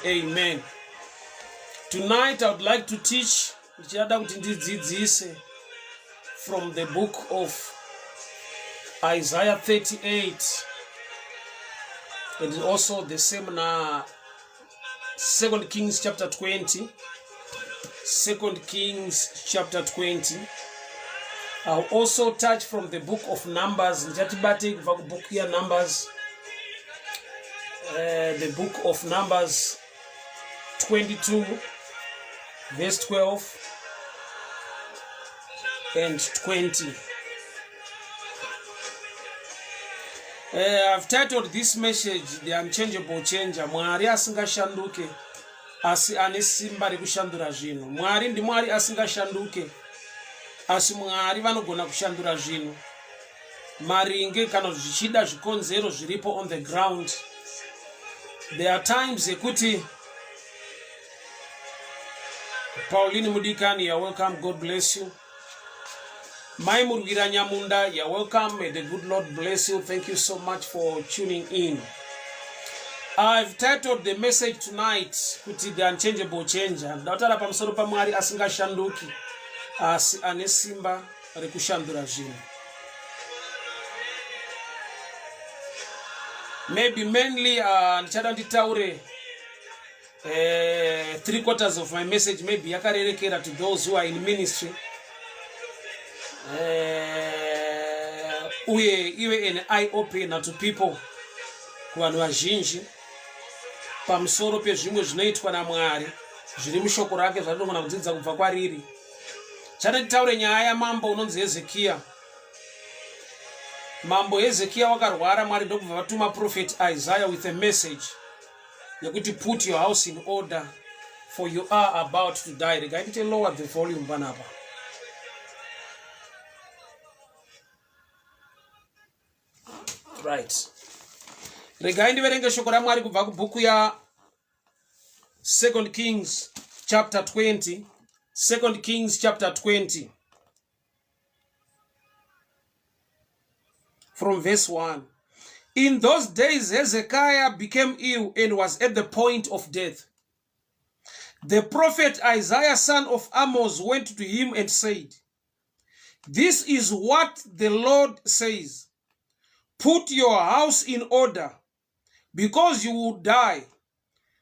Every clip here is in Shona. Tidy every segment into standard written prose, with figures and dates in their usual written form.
Amen. Tonight I would like to teach, ndichada kuti ndidzidzise from the book of Isaiah 38 and also the same na Second Kings chapter 20. Second Kings chapter 20. I'll also touch from the book of Numbers. Ndichatibate kubva kubook ya Numbers. Uh, the book of Numbers 22 verse 12 and 20. Uh, I've titled this message The Unchangeable Changer. Mwari asingashanduke asi ane simba rekushandura zvinhu. Mwari ndiMwari asingashanduke asi Mwari vanogona kushandura zvinhu maringe kana zvichida zvikonzero zviripo on the ground. There are times yekuti Pauline Mudikani, you're welcome. God bless you. Mai Murwira Nyamunda, you're welcome. May the good Lord bless you. Thank you so much for tuning in. I've titled the message tonight kuti the unchangeable changer. Ndataura pamusoro paMwari asingashanduki asi ane simba rekushandura zvinhu. Maybe mainly uh, ndichada nditaure uh, three quarters of my message maybe yakarerekera to those who are in ministry uh, uye ive an eye opener to people kuvanhu vazhinji pamusoro pezvimwe zvinoitwa namwari zviri mushoko rake zvatinogona kudzidza kubva kwariri chada titaure nyaya yamambo unonzi hezekiya mambo hezekiya wakarwara mwari ndokubva vatuma prophet isaiah with a message yekuti put your house in order for you are about to die regai ndite lower the volume panapa right regai ndiverenge shoko ramwari kubva kubhuku ya second kings chapter 20 second kings chapter 20 from verse 1 in those days hezekiah became ill and was at the point of death the prophet isaiah son of amos went to him and said this is what the lord says put your house in order because you will die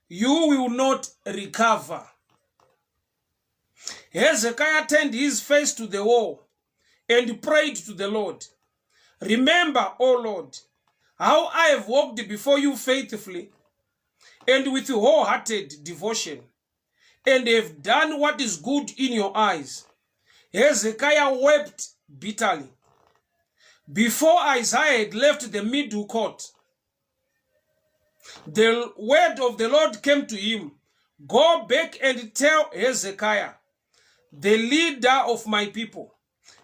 you will not recover hezekiah turned his face to the wall and prayed to the lord remember o lord how i have walked before you faithfully and with wholehearted devotion and have done what is good in your eyes. Hezekiah wept bitterly. Before Isaiah had left the middle court, the word of the Lord came to him Go back and tell Hezekiah, the leader of my people,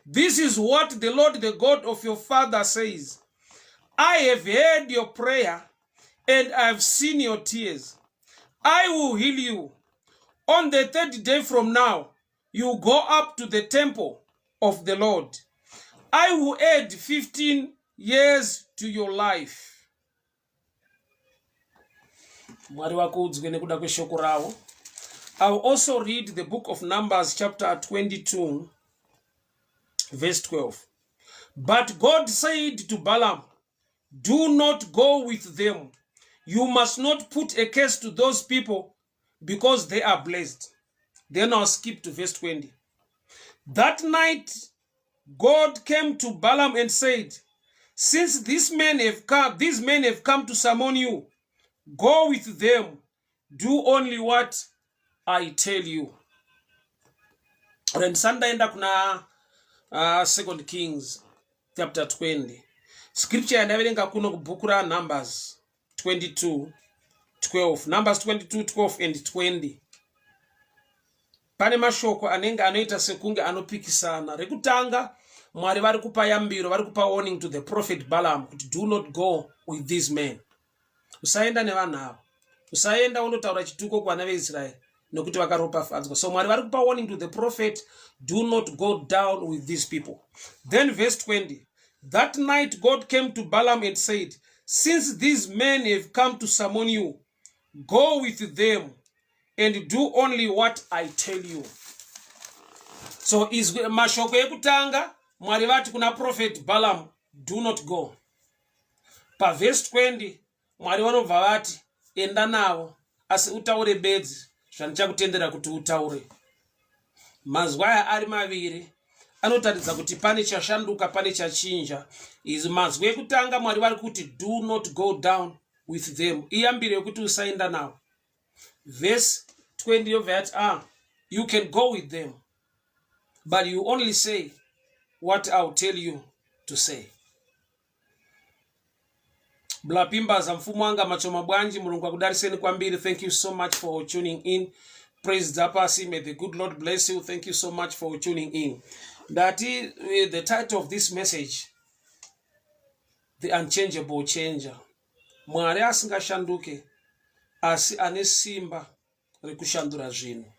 this is what the Lord, the God of your father, says I have heard your prayer and I have seen your tears. I will heal you. On the third day from now, you go up to the temple of the Lord. I will add 15 years to your life. Mwari vakuudzwe nekuda kweshoko ravo. I will also read the book of Numbers chapter 22 verse 12. But God said to Balaam, Do not go with them. You must not put a curse to those people because they are blessed. Then I'll skip to verse 20. That night, God came to Balaam and said, Since these men have come, these men have come to summon you, go with them. Do only what I tell you. And ndaenda kuna uh, Second Kings chapter 20 scripture yandaverenga kuno kubhuku ranumbers 22 12 numbers 22 12 and 20 pane mashoko anenge anoita sekunge anopikisana rekutanga mwari vari kupa yambiro vari kupa warning to the prophet balaam kuti do not go with these men usaenda nevanhu ava usaenda undotaura chituko kuvana veisraeri nokuti vakaropafadzwa so mwari vari kupa warning to the prophet do not go down with these people then verse 20 that night god came to balaam and said since these men have come to summon you. Go with them and do only what I tell you. So izwi, mashoko ekutanga, Mwari vati kuna Prophet Balaam, "Do not go." Pavhesi 20 Mwari vanobva vati, "Enda navo, asi utaure bedzi zvandichakutendera kuti utaure." Mazwi aya ari maviri anotaridza kuti pane chashanduka, pane chachinja. Izvi mazwi ekutanga, Mwari vari kuti, "Do not go down with them," iyambiro yekuti usaenda navo. Vhesi 20 yobva yati, "Ah, you can go with them, but you only say what I'll tell you to say." Blapimbaza mfumo wanga machoma bwanji, Mulungu akudariseni kwambiri. Thank you so much for tuning in. Praise Dzapasi, may the good Lord bless you. Thank you so much for tuning in. Ndati the title of this message, "The Unchangeable Changer." Mwari asingashanduke asi ane simba rekushandura zvinhu.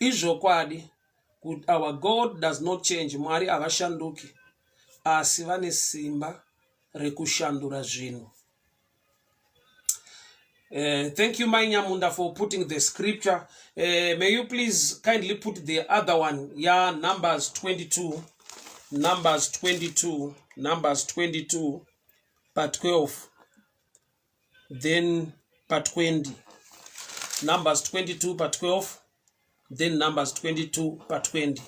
Izvokwadi kuti our God does not change. Mwari havashanduki, asi vane simba rekushandura zvinhu. Thank you, Mai Nyamunda, for putting the scripture. May you please kindly put the other one? Yeah, Numbers 22, Numbers 22, Numbers 22, part 12, then part 20. Numbers 22, part 12, then Numbers 22, part 20.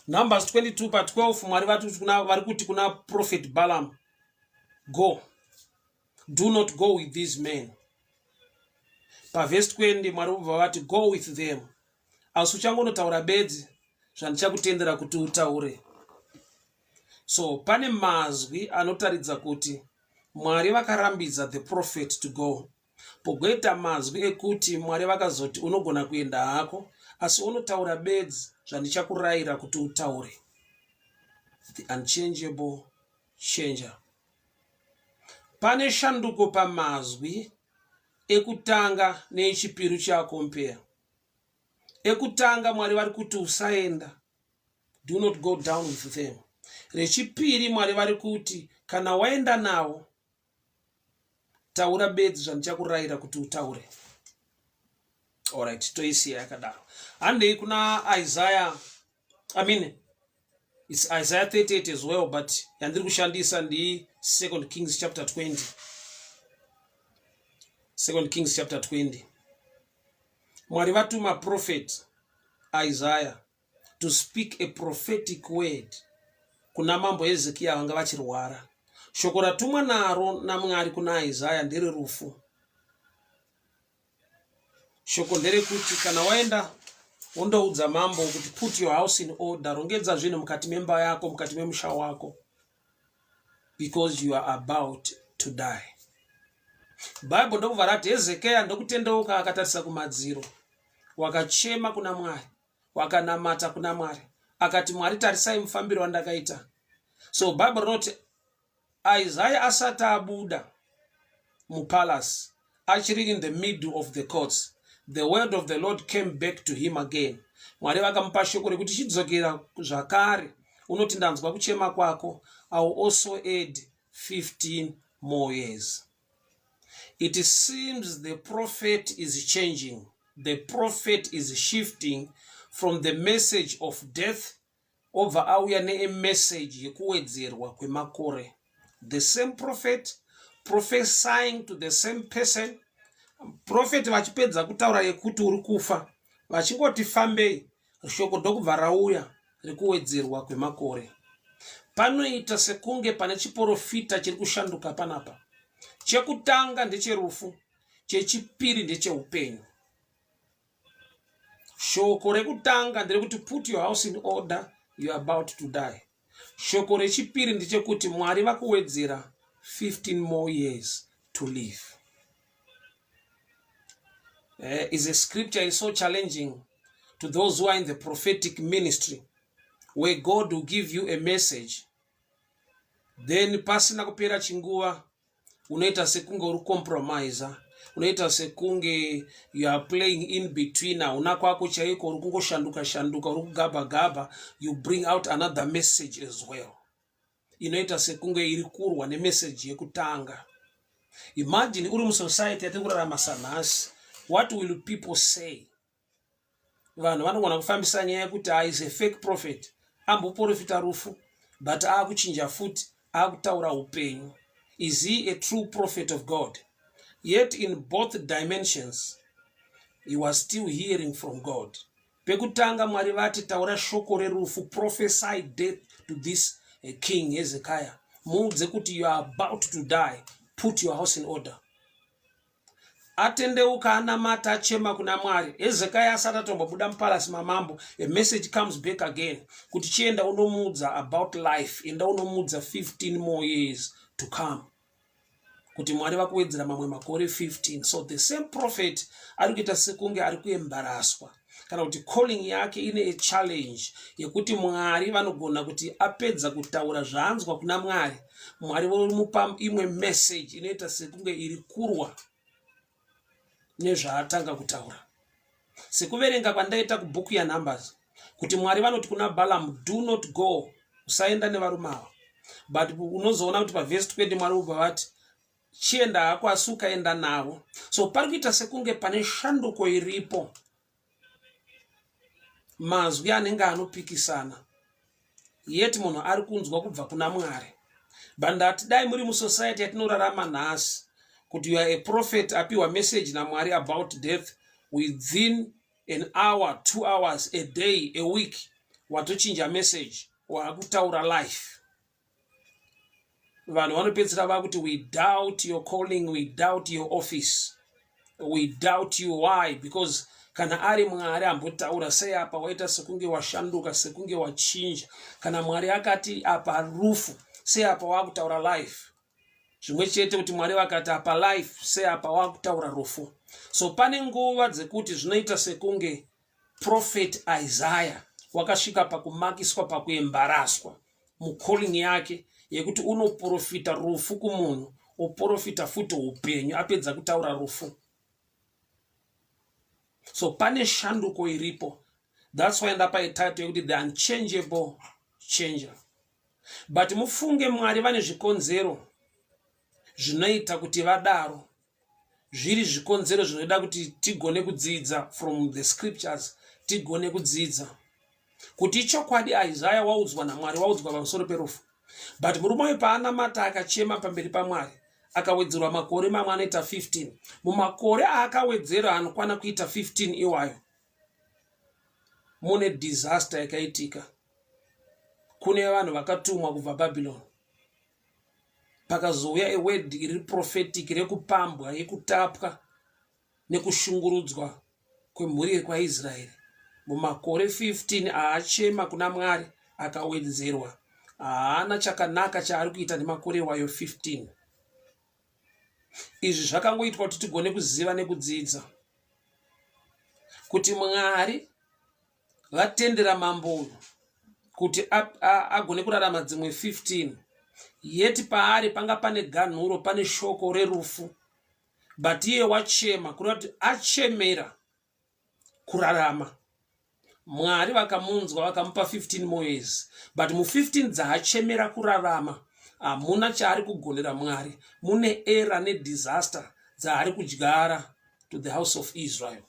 Numbers 22, part 12, Mwari vari kuti kuna Prophet Balaam, "Go. Do not go with these men." Pavhesi 20 Mwari vobva vati, "Go with them, asi uchangonotaura bedzi zvandichakutendera kuti utaure." So pane mazwi anotaridza kuti Mwari vakarambidza the prophet to go, pogoita mazwi ekuti Mwari vakazoti, "Unogona kuenda hako, asi unotaura bedzi zvandichakurayira kuti utaure." The Unchangeable Changer. Pane shanduko pamazwi ekutanga neechipiri chiacompare. Ekutanga Mwari vari kuti, "Usaenda, do not go down with them." Rechipiri Mwari vari kuti, "Kana waenda navo, taura bedzi zvandichakurayira kuti utaure." Alright, toisiya yakadaro. Handei kuna Isaiah, I mean, it's Isaiah 38 as well, but yandiri kushandisa ndi Second Kings chapter 20. Second Kings chapter 20. Mwari vatuma Prophet Isaiah to speak a prophetic word kuna Mambo Hezekiya vanga vachirwara. Shoko ratumwa naro naMwari kuna Isaiah ndererufu. Shoko nderekuti kana waenda, wondoudza mambo kuti, "Put your house in order, rongedza zvinhu mukati memba yako, mukati memusha wako, because you are about to die." Bhaibheri ndokubva rati Hezekiya ndokutendeuka akatarisa kumadziro, wakachema kuna Mwari, wakanamata kuna Mwari, akati, "Mwari, tarisai mufambiro wandakaita." So Bhaibheri rinoti Isaya asati abuda mupalace, achiri in the middle of the courts, the word of the Lord came back to him again. Mwari vakamupa shoko rekuti, "Chidzokera zvakare unoti, ndanzwa kuchema kwako. I will also add 15 more years." It seems the prophet is changing. The prophet is shifting from the message of death, obva auya neemessage yekuwedzerwa kwemakore. The same prophet prophesying to the same person. Prophet vachipedza kutaura yekuti uri kufa, vachingoti fambei, shoko ndokubva rauya rekuwedzerwa kwemakore. Panoita sekunge pane chiprofita chiri kushanduka panapa. Chekutanga ndecherufu, chechipiri ndecheupenyu. Shoko rekutanga nderekuti, "Put your house in order, you are about to die." Shoko rechipiri ndechekuti Mwari vakuwedzera 15 more years to live. Is a scripture is so challenging to those who are in the prophetic ministry, where God will give you a message, then pasina kupera chinguva unoita sekunge uri compromiser, unoita sekunge you are playing in between, hauna kwako chaiko, uri kungoshanduka shanduka, uri kugabha gabha. You bring out another message as well inoita sekunge iri kurwa nemeseji yekutanga. Imagine uri musociety yatiri kurarama sanhasi, what will people say? Vanhu vanogona kufambisa nyaya yekuti ah, is a fake prophet, amboprofita rufu but aakuchinja futi, aakutaura upenyu. Is he a true prophet of God? Yet in both dimensions he was still hearing from God. Pekutanga Mwari vati taura shoko rerufu, prophesy death to this king Hezekiah, muudze kuti you are about to die, put your house in order. Atendeuka, anamata, achema kuna Mwari, Hezekiah asati atombobuda mupalasi mamambo, a message comes back again kuti chienda unomuudza about life, enda unomuudza 15 more years to come, kuti Mwari vakuwedzera mamwe makore 15. So the same prophet ari kuita sekunge ari kuembaraswa, kana kuti calling yake ine challenge yekuti Mwari vanogona kuti apedza kutaura zvaanzwa kuna Mwari, Mwari vomupa imwe message inoita sekunge iri kurwa nezvaatanga kutaura. Sekuverenga kwandaita kubhuku yaNumbers kuti Mwari vanoti kuna Balaam, "Do not go, usaenda nevarume ava," but unozoona kuti pavhesi 20 Mwari ubva vati, "Chienda hako, asi ukaenda navo." So pari kuita sekunge pane shanduko iripo, mazwi anenge anopikisana, yet munhu ari kunzwa kubva kuna Mwari. But ndati dai muri musociety yatinorarama nhasi, kuti you are a prophet, apiwa message naMwari about death, within an hour, 2 hours, a day, a week, watochinja message, waakutaura life. Vanhu vanopedzisira vakuti, "We doubt your calling, we doubt your office, we doubt you." Why? Because kana ari Mwari ambotaura sei, apa waita sekunge washanduka, sekunge wachinja? Kana Mwari akati apa rufu, sei apa wakutaura life? Zvimwe chete kuti Mwari vakati apa life, sei apa wakutaura rufu? So pane nguva dzekuti zvinoita sekunge prophet Isaiah wakasvika pakumakiswa, pakuembaraswa mucalling yake, yekuti unoprofita rufu kumunhu, oprofita futi upenyu apedza kutaura rufu. So pane shanduko iripo. That's why ndapa ititle yekuti "The Unchangeable Changer". But mufunge, Mwari vane zvikonzero zvinoita kuti vadaro, zviri zvikonzero zvinoda kuti tigone kudzidza from the scriptures, tigone kudzidza kuti ichokwadi Isaya waudzwa naMwari, waudzwa pamusoro perufu, but murume uyu paanamata, akachema pamberi paMwari, akawedzerwa makore mamwe anoita 15. Mumakore aakawedzera anokwana kuita 15 iwayo, mune disaster yakaitika kune vanhu vakatumwa kubva Bhabhironi. Pakazouya a word iri prophetic rekupambwa, yekutapwa nekushungurudzwa kwemhuri yekwaIsraeri. Mumakore 15 aachema kuna Mwari akawedzerwa, haana chakanaka chaari kuita nemakore iwayo 15. Izvi zvakangoitwa kuti tigone kuziva nekudzidza kuti Mwari vatendera mambo uyu kuti agone kurarama dzimwe 15, yet paari panga pane ganhuro, pane shoko rerufu, but iye wachema, kureva kuti achemera kurarama. Mwari vakamunzwa, vakamupa 15 more years, but mu15 dzaachemera kurarama hamuna chaari kugonera Mwari, mune error nedisaster dzaari kudyara to the house of Israel.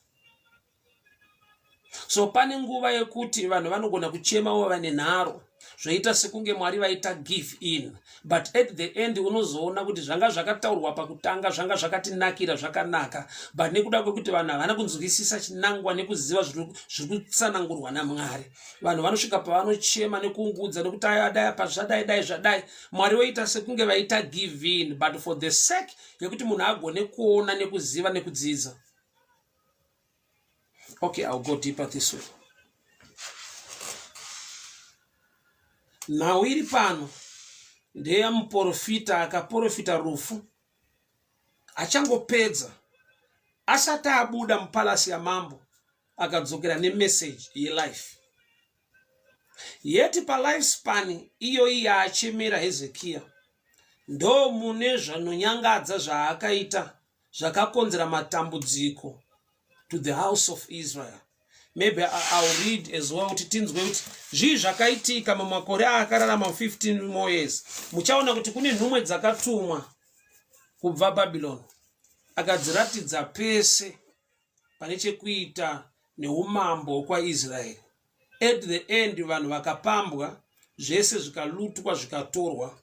So pane nguva yekuti vanhu vanogona kuchemawo vane nharo, zvoita sekunge Mwari vaita give in, but at the end unozoona kuti zvanga zvakataurwa pakutanga zvanga zvakatinakira, zvakanaka, but nekuda kwekuti vanhu havana kunzwisisa chinangwa nekuziva zviri kutsanangurwa naMwari, vanhu vanosvika pavanochema nekuungudza nekuti ayadai apa zvadai, dai zvadai, Mwari voita sekunge vaita give in, but for the sake yekuti munhu agone kuona nekuziva nekudzidza. Okay, I'll go deeper this way. Nhau iri pano ndeyamuprofita akaprofita rufu. Achangopedza, asati abuda mupalasi yamambo, akadzokera nemeseji yelife. Yet palife span iyoyi yaachemera Hezekiya, ndo mune zvanonyangadza zvaakaita zvakakonzera matambudziko to the house of Israel. Maybe I'll read as well kuti tinzwe kuti zvii zvakaitika mumakore aakararama 15 more years. Muchaona kuti kune nhumwe dzakatumwa. Kubva Babylon akadziratidza pese pane chekuita neumambo hwekwaIsraeri. At the end vanhu vakapambwa zvese zvikalutwa zvikatorwa.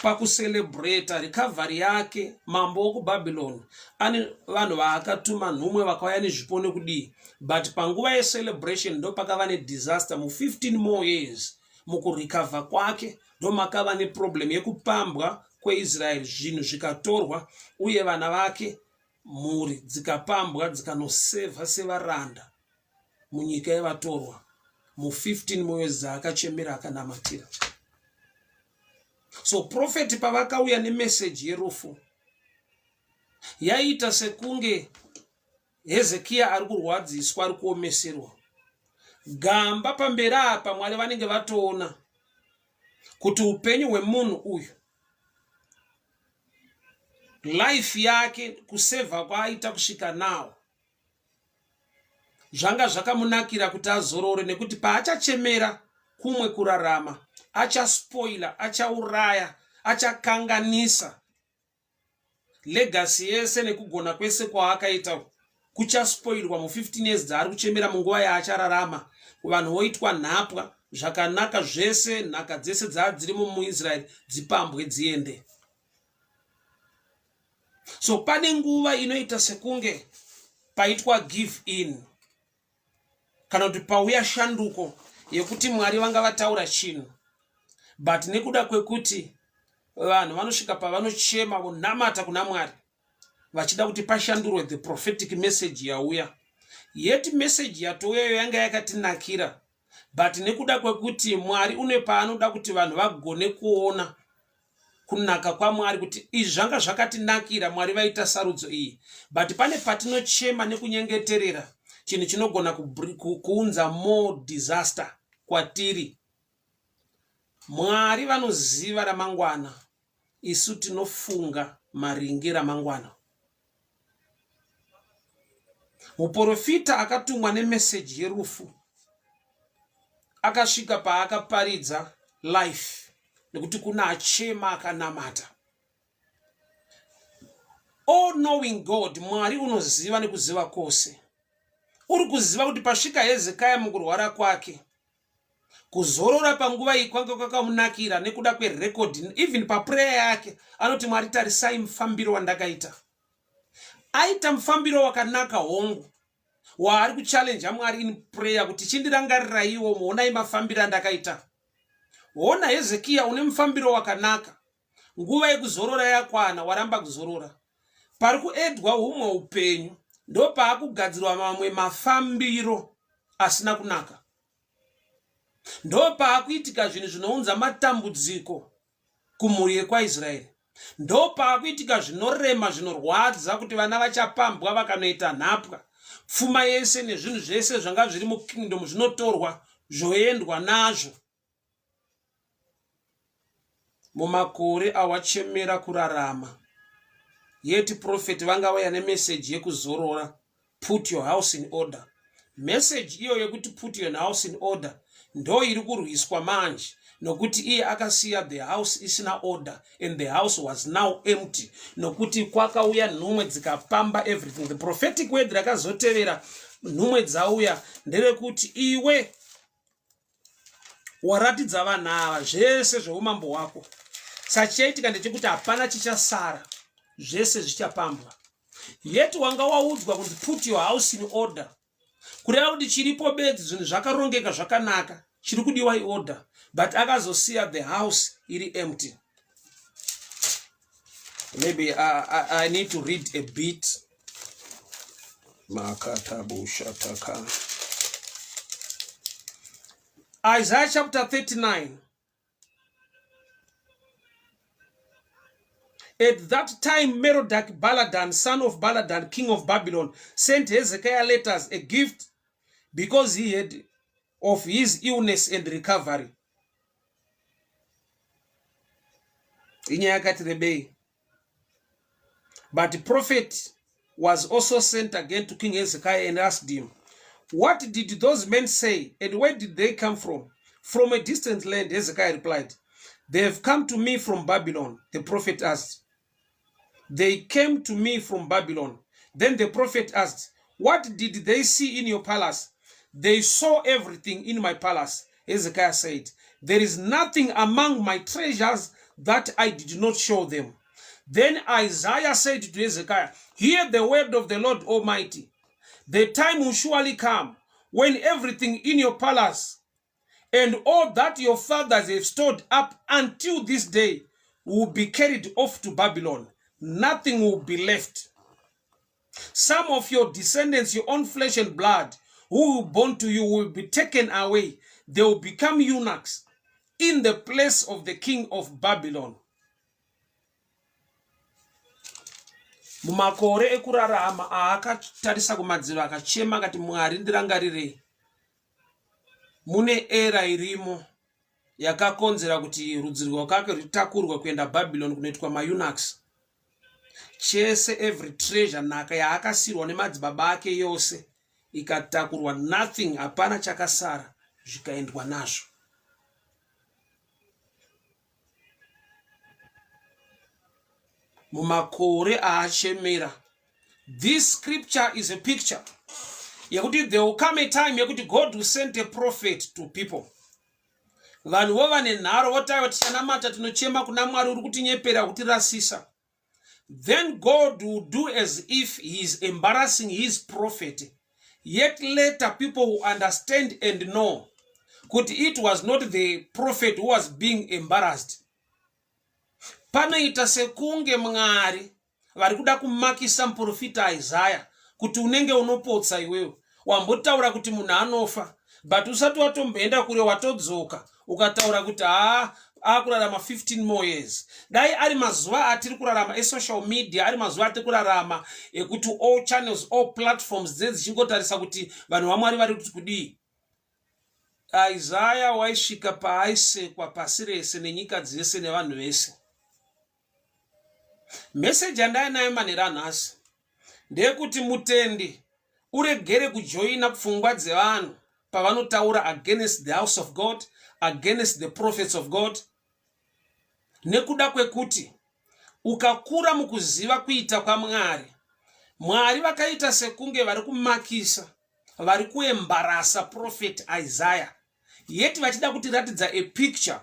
Pakucelebrata recovery yake mambo wokubabylon ane vanhu vaakatuma nhumwe vakauya nezvipo nekudii but panguva yecelebration ndopakava nedisaster mu15 more years mukurecover kwake ndomakava neproblem yekupambwa kweisraeri zvinhu zvikatorwa uye vana vake mhuri dzikapambwa dzikanosevha sevaranda munyika yevatorwa mu15 moyezi dzaakachemera akanamatira so profeti pavakauya nemeseji yerufu yaiita sekunge hezekiya ari kurwadziswa ari kuomeserwa gamba pamberi apa mwari vanenge vatoona kuti upenyu hwemunhu uyu life yake kusevha kwaaita kusvika now zvanga zvakamunakira kuti azorore nekuti paachachemera kumwe kurarama achaspoila achauraya achakanganisa legacy yese nekugona kwese kwaakaita kuchaspoilwa mu15 years dzaari kuchemera munguva yaachararama vanhu voitwa nhapwa zvakanaka zvese nhaka dzese dzaadzirimo muisraeri dzipambwe dziende so pane nguva inoita sekunge paitwa give in kana kuti pauya shanduko yekuti mwari vanga vataura chinhu but nekuda kwekuti vanhu vanosvika pavanochema vonamata kuna mwari vachida kuti pashandurwe the prophetic message yauya yet message yatouyayo yanga yakatinakira but nekuda kwekuti mwari une paanoda kuti vanhu vagone kuona kunaka kwamwari kuti izvi zvanga zvakatinakira mwari vaita sarudzo iyi but pane patinochema nekunyengeterera chinhu chinogona kuunza more disaster kwatiri mwari vanoziva ramangwana isu tinofunga maringe ramangwana Muporofita akatumwa nemeseji yerufu akasvika paakaparidza life nekuti kuna achema akanamata. All knowing God, Mwari unoziva nekuziva kwose. Uri kuziva kuti pasvika Hezekiah mukurwara kwake, kuzorora panguva iyi kwanga kwakamunakira nekuda kwerekodhi even paprayer yake anoti mwari tarisai mufambiro wandakaita aita mufambiro wakanaka hongu waari kuchallenja mwari in prayer kuti chindirangariraiwo muonai mafambiro andakaita hona hezekiya une mufambiro wakanaka nguva yekuzorora yakwana waramba kuzorora pari kuedwa humwe upenyu ndopaakugadzirwa mamwe mafambiro asina kunaka ndopaakuitika zvinhu zvinounza matambudziko kumhuri yekwaisraeri ndopaakuitika zvinorema zvinorwadza kuti vana vachapambwa vakanoita nhapwa pfuma yese nezvinhu zvese zvanga zviri mukingdom zvinotorwa zvoendwa nazvo mumakore awachemera kurarama yet prophet vanga vauya nemeseji yekuzorora put your house in order message iyo yekuti put your house in order ndo iri kurwiswa manje nokuti iye akasiya the house isina order and the house was now empty nokuti kwakauya nhumwe dzikapamba everything the prophetic word rakazotevera nhumwe dzauya nderekuti iwe waratidza vanhu ava zvese zveumambo hwako sachichaitika ndechekuti hapana chichasara zvese zvichapambwa yet wanga waudzwa kunzi put your house in order kureva kuti chiripo bedzi zvinhu zvakarongeka zvakanaka chiri kudiwa iorder but akazosiya the house iri empty maybe I, I, I need to read a bit makatabushataka Isaiah chapter 39 At that time, Merodach Baladan, son of Baladan, king of Babylon, sent Hezekiah letters, a gift, because he had of his illness and recovery. Inyaya yakati rebei. But prophet was also sent again to King Hezekiah and asked him, What did those men say and where did they come from? From a distant land, Hezekiah replied. They have come to me from Babylon, the prophet asked. They came to me from Babylon. Then the prophet asked, What did they see in your palace? They saw everything in my palace. Hezekiah said, There is nothing among my treasures that I did not show them. Then Isaiah said to Hezekiah, Hear the word of the Lord Almighty. The time will surely come when everything in your palace and all that your fathers have stored up until this day will be carried off to Babylon. Nothing will be left. Some of your descendants, your own flesh and blood, who will born to you, will be taken away. They will become eunuchs in the place of the king of Babylon. Mumakore ekurarama aakatarisa kumadziro akachema akati Mwari ndirangarirei. Mune era irimo yakakonzera kuti rudzi rwakake rwutakurwe kuenda Babylon kunoitwa maeunuchs. Chese every treasure nhaka yaakasirwa nemadzibaba ake yose ikatakurwa nothing hapana chakasara zvikaendwa nazvo. Mumakore aachemera this scripture is a picture yekuti there will come a time yekuti God will send a prophet to people. Vanhu vova nenharo votaiva tichanamata tinochema kuna Mwari uri kutinyepera kutirasisa. Then God will do as if he is embarrassing his prophet. Yet later people will understand and know kuti it was not the prophet who was being embarrassed. Panoita sekunge Mwari vari kuda kumakisa muprofita Isaya kuti unenge unopotsa iwewe wambotaura kuti munhu anofa but usati watomboenda kure watodzoka ukataura kuti haa akurarama 15 more years dai ari mazuva atiri kurarama esocial media ari mazuva atiri kurarama ekuti all channels all platforms dze dzichingotarisa kuti vanhu vamwari vari kuti kudii Isaya waisvika paaisekwa pasi rese nenyika dzese nevanhu vese Meseji yandainayo manheru anhasi ndeyekuti mutendi uregere kujoina pfungwa dzevanhu pavanotaura against the house of God, against the prophets of God, nekuda kwekuti ukakura mukuziva kuita kwaMwari, Mwari vakaita sekunge vari kumakisa, vari kuembarasa prophet Isaiah yet vachida kutiratidza a picture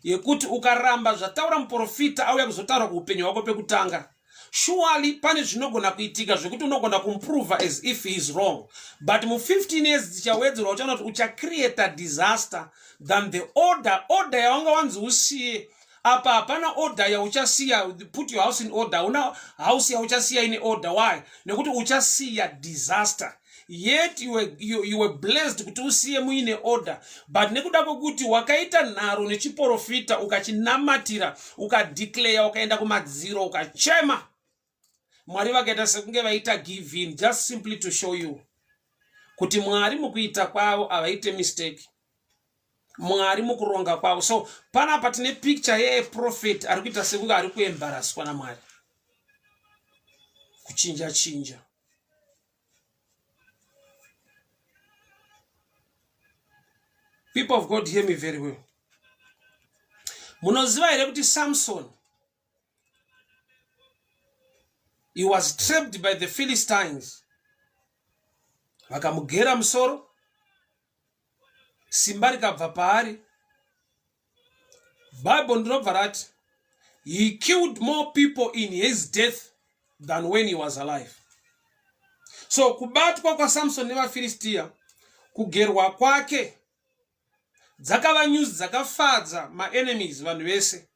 yekuti ukaramba zvataura muprofita auya kuzotaura kuupenyu hwako pekutanga surely pane zvinogona kuitika zvekuti unogona kumuprova as if he is wrong but mu15 years dzichawedzerwa uchaona kuti uchacreata disaster than the order order yawanga wanzi usiye apa hapana order yauchasiya put your house in order hauna house yauchasiya ine order why nekuti uchasiya disaster yet you were, you, you were blessed kuti usiye muine order but nekuda kwekuti wakaita nharo nechiporofita ukachinamatira ukadeclare ukaenda kumadziro ukachema mwari vakaita sekunge vaita give in just simply to show you kuti mwari mukuita kwavo havaite mistake mwari mukuronga kwavo so panapa tine picture yeprofet ari kuita sekunge ari kuembaraswa namwari kuchinja chinja People of God, hear me very well. Munoziva here kuti Samson he was trapped by the Philistines. Vakamugera musoro, simba rikabva paari. Bible ndinobva rati he killed more people in his death than when he was alive. So kubatwa kwaSamson nevaFiristia, kugerwa kwake dzakava news dzakafadza maenemies vanhu vese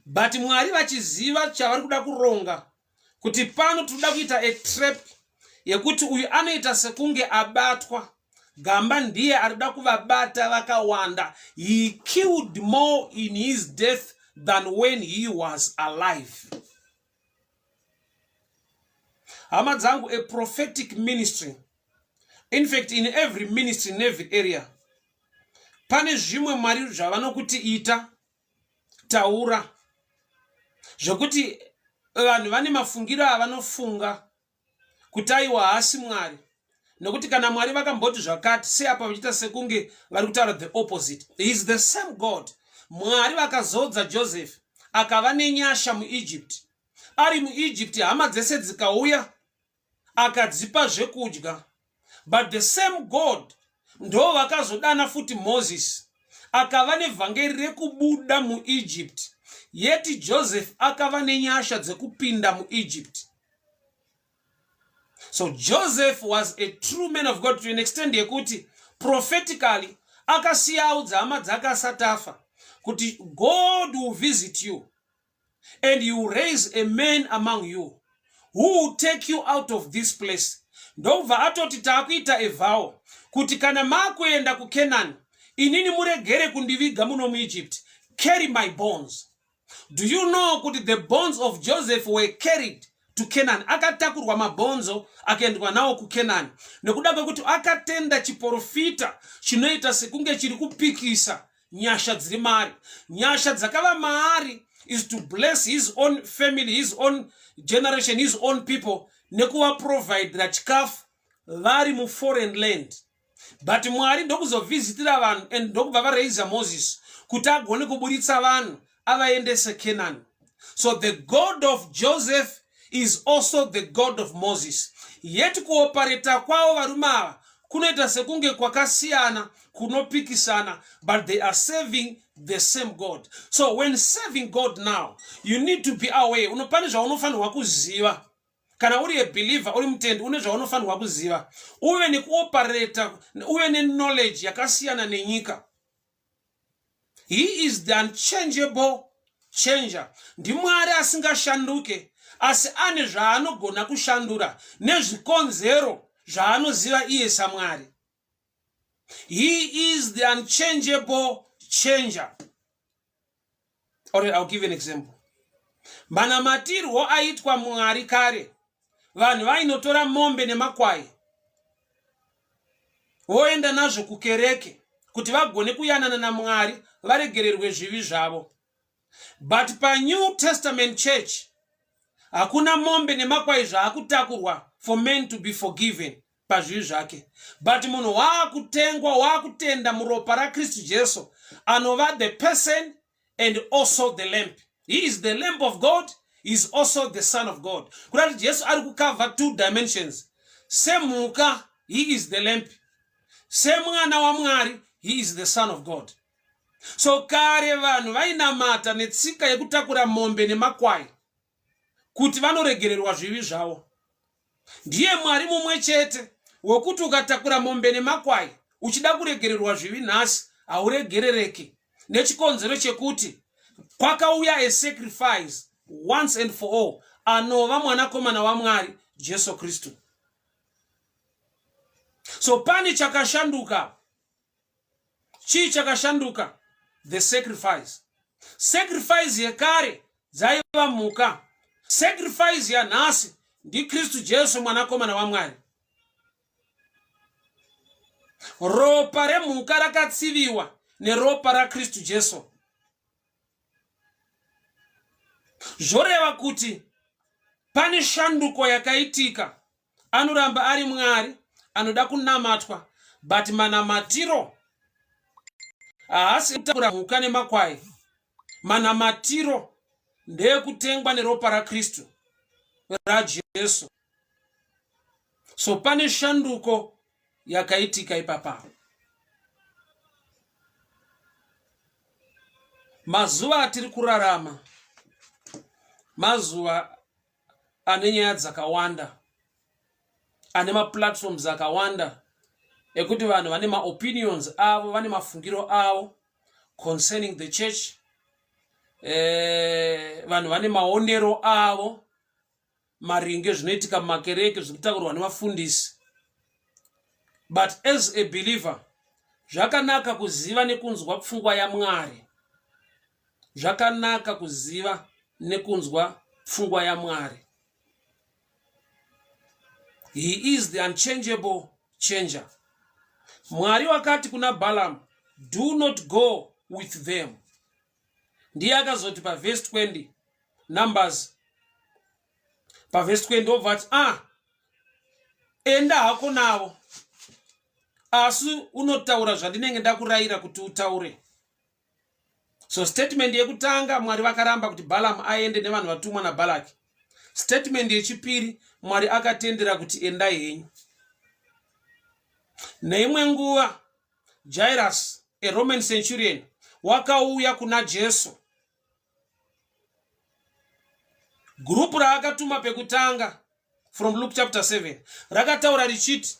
but Mwari vachiziva chavari kuda kuronga kuti pano tinoda kuita a trap yekuti uyu anoita sekunge abatwa gamba ndiye arikuda kuvabata vakawanda he killed more in his death than when he was alive hama dzangu a prophetic ministry in fact in every ministry in every area pane zvimwe mwari zvavanokuti ita taura zvekuti vanhu vane mafungiro avanofunga kuti aiwa haasi mwari nokuti kana mwari vakamboti zvakati sei apa vachiita sekunge vari kutaura the opposite he is the same god mwari vakazodza joseph akava nenyasha muegypt. Ari muEgypt hama dzese dzikauya akadzipa zvekudya. But the same God ndo vakazodana futi Moses akava nevhangeri rekubuda muEgypt. Yeti Joseph akava nenyasha dzekupinda muEgypt. So Joseph was a true man of God to an extent yekuti prophetically akasiya audza hama dzake asati afa kuti God will visit you and he will raise a man among you who will take you out of this place. Ndobva atoti taakuita a vow kuti kana maakuenda kuCanaan inini muregere kundiviga muno muEgypt, carry my bones. Do you know kuti the bones of Joseph were carried to Canaan? Akatakurwa mabhonzo akaendwa nawo kuCanaan nekuda kwekuti akatenda chiporofita chinoita sekunge chiri kupikisa nyasha dziri maari. Nyasha dzakava maari is to bless his own family, his own generation, his own people nekuvaprovidera chikafu vari muforeign land. But Mwari ndokuzovhizitira vanhu and ndokubva varaisa Moses kuti agone kuburitsa vanhu avaendese Canaan. So the God of Joseph is also the God of Moses. Yet kuopareta kwavo varume ava kunoita sekunge kwakasiyana, kunopikisana, but they are serving the same God. So when serving God now, you need to be aware. Unopane zvaunofanirwa kuziva. Kana uri a believer, uri mutendi, une zvaunofanirwa kuziva. Uve nekuopareta, uve neknowledge yakasiyana nenyika. He is the unchangeable changer. NdiMwari asingashanduke, asi ane zvaanogona kushandura nezvikonzero zvaanoziva iye saMwari. He is the unchangeable changer. All right, I'll give you an example. Manamatirwo aitwa Mwari kare, vanhu vainotora mombe nemakwai voenda nazvo kukereke kuti vagone kuyanana naMwari, varegererwe zvivi zvavo. But paNew Testament Church hakuna mombe nemakwai zvaakutakurwa for men to be forgiven pazvivi zvake, but munhu waakutengwa, waakutenda muropa raKristu Jesu, anova the person and also the lamb. He is the Lamb of God, he is also the Son of God. Kuda kuti Jesu ari kucover two dimensions. Semhuka he is the lamb, semwana waMwari he is the Son of God. So kare vanhu vainamata netsika yekutakura mombe nemakwai kuti vanoregererwa zvivi zvavo. Ndiye Mwari mumwe chete wekuti ukatakura mombe nemakwai uchida kuregererwa zvivi nhasi, hauregerereki, nechikonzero chekuti kwakauya a sacrifice once and for all, anova Mwanakomana waMwari Jesu Kristu. So pane chakashanduka. Chii chakashanduka? The sacrifice. Sacrifice yekare dzaiva mhuka, sacrifice yanhasi ndiKristu Jesu, Mwanakomana waMwari. Ropa remhuka rakatsiviwa neropa raKristu Jesu. Zvoreva kuti pane shanduko yakaitika. Anoramba ari Mwari anoda kunamatwa, but manamatiro haasi kutakura mhuka nemakwai. Manamatiro ndeyekutengwa neropa raKristu, raJesu. So pane shanduko yakaitika ipapa. Mazuva atiri kurarama mazuva ane nyaya dzakawanda, ane maplatforms akawanda ekuti vanhu vane maopinions avo, vane mafungiro avo concerning the church. Vanhu vane maonero avo maringe zvinoitika mumakereke, zviri kutaurwa nevafundisi. But as a believer, zvakanaka kuziva nekunzwa pfungwa yaMwari. Zvakanaka kuziva nekunzwa pfungwa yaMwari. He is the unchangeable changer. Mwari wakati kuna Balaam, "Do not go with them." Ndiye akazoti pavhesi 20, Numbers pavhesi 20, obva ati, "Ah, enda hako navo, asi unotaura zvandinenge ndakurayira kuti utaure." So statement yekutanga, Mwari vakaramba kuti Balaam aende nevanhu vatumwa naBhalaki. Statement yechipiri, Mwari akatendera kuti endai henyu. Neimwe nguva Jairus, a Roman centurion, wakauya kuna Jesu. Gurupu raakatuma pekutanga from Luke chapter 7 rakataura richiti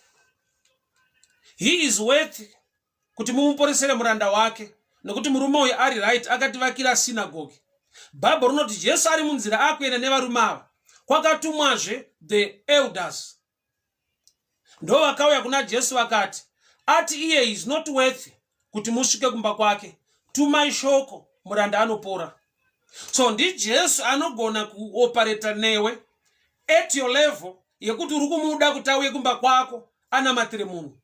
he is worth kuti mumuporesere muranda wake nokuti murume uyu ari right akativakira sinagogi. Bhaibheri rinoti Jesu ari munzira akuenda nevarume ava kwakatumwazve the elders ndovakauya kuna Jesu vakati ati iye is not worth kuti musvike kumba kwake tumai shoko muranda anopora. So ndiJesu anogona kuopareta newe at your level yekuti uri kumuda kuti auye kumba kwako anamatire munhu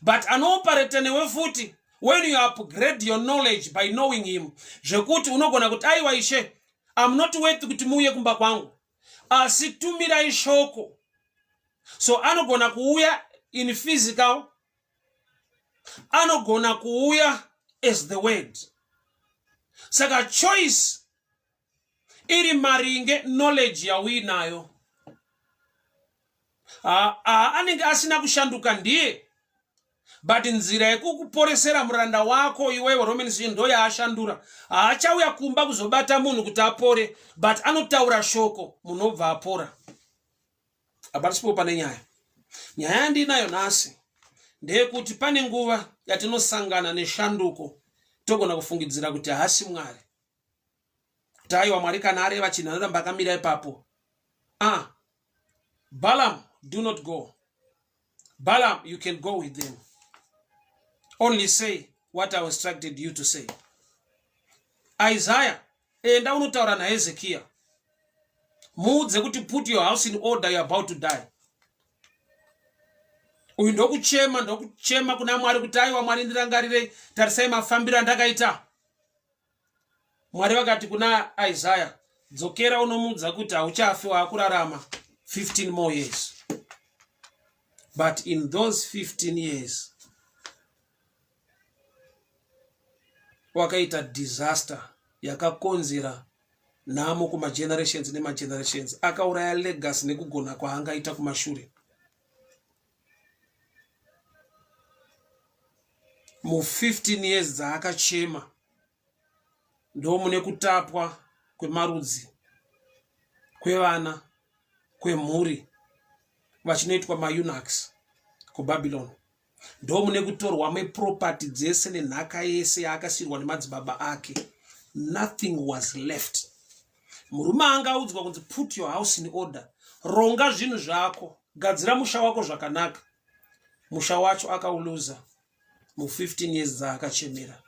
but anoopareta newe futi when you upgrade your knowledge by knowing him zvekuti unogona kuti aiwa ishe I'm not worth kuti muuye kumba kwangu asi tumirai shoko. So anogona kuuya in physical, anogona kuuya as the word. Saka choice iri maringe knowledge yauinayo. Anenge asina kushanduka ndiye, but nzira yekukuporesera muranda wako iwewe Romans ndo yaashandura. Haachauya kumba kuzobata munhu kuti apore, but anotaura shoko munhu obva apora. Haparisipo pane nyaya. Nyaya yandinayo nhasi ndeyekuti pane nguva yatinosangana neshanduko togona kufungidzira kuti haasi Mwari, kuti aiwa Mwari kana areva chinhu anoramba akamira ipapo. Balaam, do not go. Balaam, you can go with them. Only say what I instructed you to say. Isaiah, enda unotaura naHezekiah. Muudze kuti put your house in order, you're about to die. Uyu ndokuchema, ndokuchema kuna Mwari kuti aiwa Mwari ndirangarirei, tarisai mafambiro andakaita. Mwari vakati kuna Isaiah, dzokera unomuudza kuti hauchafi, waakurarama 15 more years. But in those 15 years wakaita disaster yakakonzera nhamo kumagenerations nemagenerations. Akauraya legacy nekugona kwaangaita kumashure. Mu 15 years dzaakachema ndo mune kutapwa kwemarudzi, kwevana, kwemhuri vachinoitwa maeunuchs kuBabylon. Ndo mune kutorwa meproperty dzese nenhaka yese yaakasirwa nemadzibaba ake. Nothing was left. Murume anga audzwa kunzi put your house in order, ronga zvinhu zvako, gadzira musha wako zvakanaka. Musha wacho akauluza mu 15 years dzaakachemera.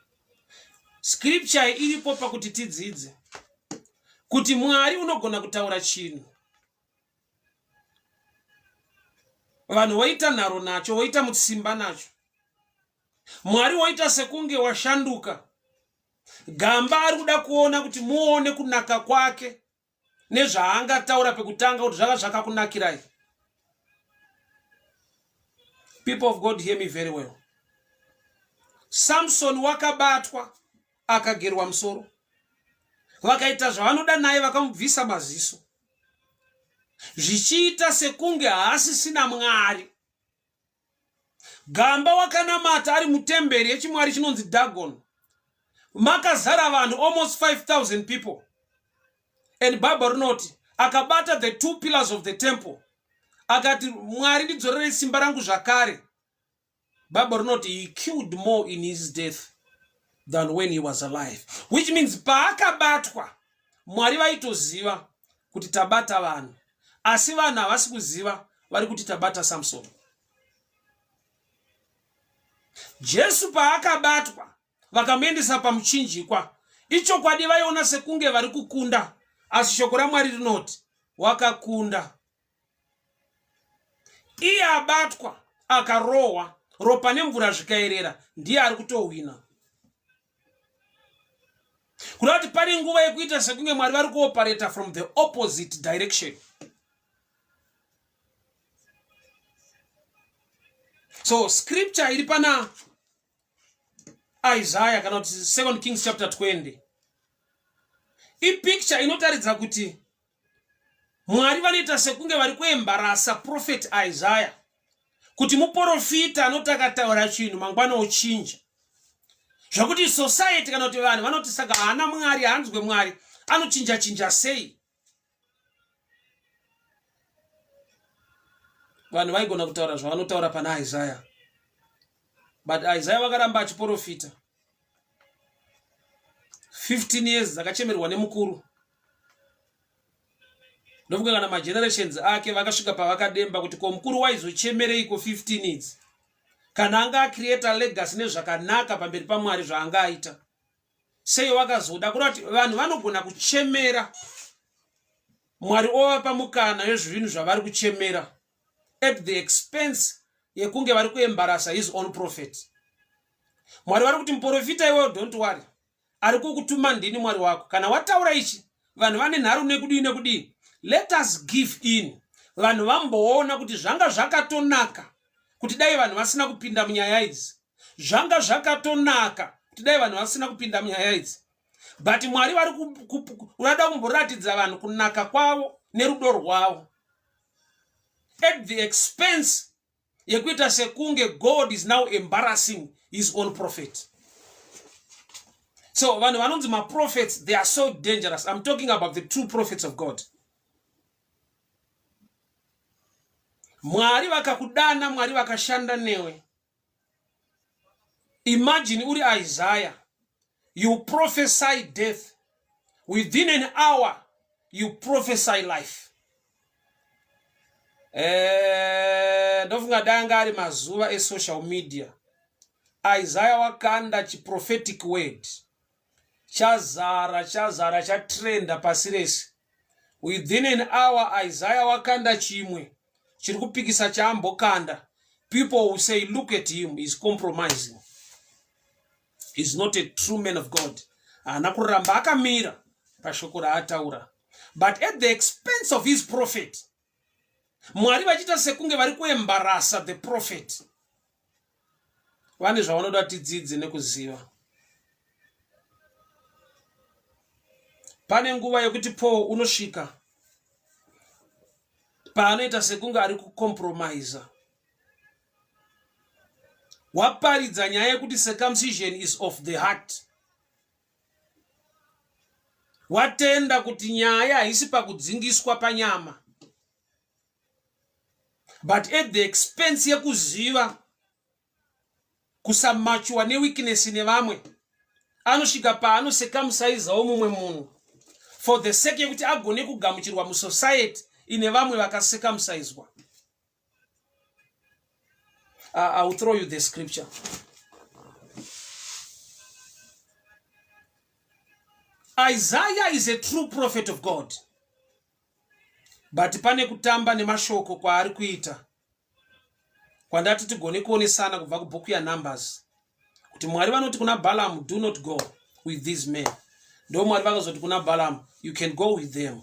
Scripture iripo pakuti tidzidze kuti Mwari unogona kutaura chinhu, vanhu voita nharo nacho, voita mutsimba nacho, Mwari woita sekunge washanduka. Gamba ari kuda kuona kuti muone kunaka kwake nezvaangataura pekutanga kuti zvaka zvakakunakirai. People of God, hear me very well. Samson wakabatwa akagerwa musoro, vakaita zvavanoda naye, vakamubvisa maziso, zvichiita sekunge haasisina Mwari. Gamba wakanamata ari mutemberi yechimwari chinonzi Dagon, makazara vanhu almost 5000 people, and Bible rinoti akabata the two pillars of the temple akati, Mwari ndidzorerei simba rangu zvakare. Bible rinoti he killed more in his death than when he was alive, which means paakabatwa Mwari vaitoziva kuti tabata vanhu, asi vanhu havasi kuziva vari kuti tabata Samson. Jesu paakabatwa vakamuendesa pamuchinjikwa, ichokwadi vaiona sekunge vari kukunda, asi shoko raMwari rinoti wakakunda. Iye abatwa akarohwa, ropa nemvura zvikaerera, ndiye ari kutohwina. Kuda kuti pane nguva yekuita sekunge Mwari vari kuoperata from the opposite direction. So scripture iri pana Isaiah kana kuti 2 Kings chapter 20 ipicture inotaridza kuti Mwari vanoita sekunge vari kuembarasa prophet Isaiah kuti muporofita anoti akataura chinhu mangwana ochinja zvakuti society kana kuti vanhu vanoti saka haana Mwari, haanzwe Mwari, anochinja chinja sei? Vanhu vaigona kutaura zvavanotaura pana Isaiah, but Isaiah vakaramba achiporofita 15 years dzakachemerwa nemukuru. Ndofunga kana magenerations ake vakasvika pavakademba kuti ko mukuru waizochemereiko 15 idzi kana anga acreata legacy nezvakanaka pamberi paMwari zvaanga aita sei wakazoda kureva kuti vanhu vanogona kuchemera Mwari ovapa mukana wezvinhu zvavari kuchemera at the expense yekunge vari kuembarasa his own prophet. Mwari vari kuti muprofita iwewo don't worry, ari kukutuma ndini Mwari wako. Kana wataura ichi vanhu vane nharo nekudii nekudii, let us give in. Vanhu vamboona kuti zvanga zvakatonaka kuti dai vanhu vasina kupinda munyaya idzi, zvanga zvakatonaka kuti dai vanhu vasina kupinda munyaya idzi, but Mwari vari vada kumboratidza vanhu kunaka kwavo nerudo rwavo at the expense yekuita sekunge God is now embarrassing his own prophet. So vanhu vanonzi maprophets, they are so dangerous. I'm talking about the true prophets of God. Mwari vakakudana, Mwari vakashanda newe. Imagine uri Isaiah, you prophesy death. Within an hour, you prophesy life. Ndofunga dai anga ari mazuva esocial media, Isaiah wakanda chiprophetic word chazara chazara chatrenda pasi rese. Within an hour Isaiah wakanda chimwe chiri kupikisa chaambokanda. People will say, look at him, he's compromising, he's not a true man of God. Haana kuramba akamira pashoko raataura, but at the expense of his prophet. Mwari vachiita sekunge vari kuembarasa the prophet. Vane zvavanoda tidzidze nekuziva. Pane nguva yekuti Paul unosvika paanoita sekunge ari kucompromisa. Waparidza nyaya yekuti circumcision is of the heart, watenda kuti nyaya haisi pakudzingiswa panyama, but at the expense yekuziva kusamachiwa neweakness nevamwe, anosvika paanocircumcisawo mumwe munhu for the sake yekuti agone kugamuchirwa musociety ine vamwe vakacircumciswa. I will throw you the scripture. Isaiah is a true prophet of God, but pane kutamba nemashoko kwaari kuita kwandati tigone kuonesana kubva kubhuku yaNumbers, kuti Mwari vanoti kuna Balaam, do not go with these men. Ndo Mwari vakazoti kuna Balaam, you can go with them.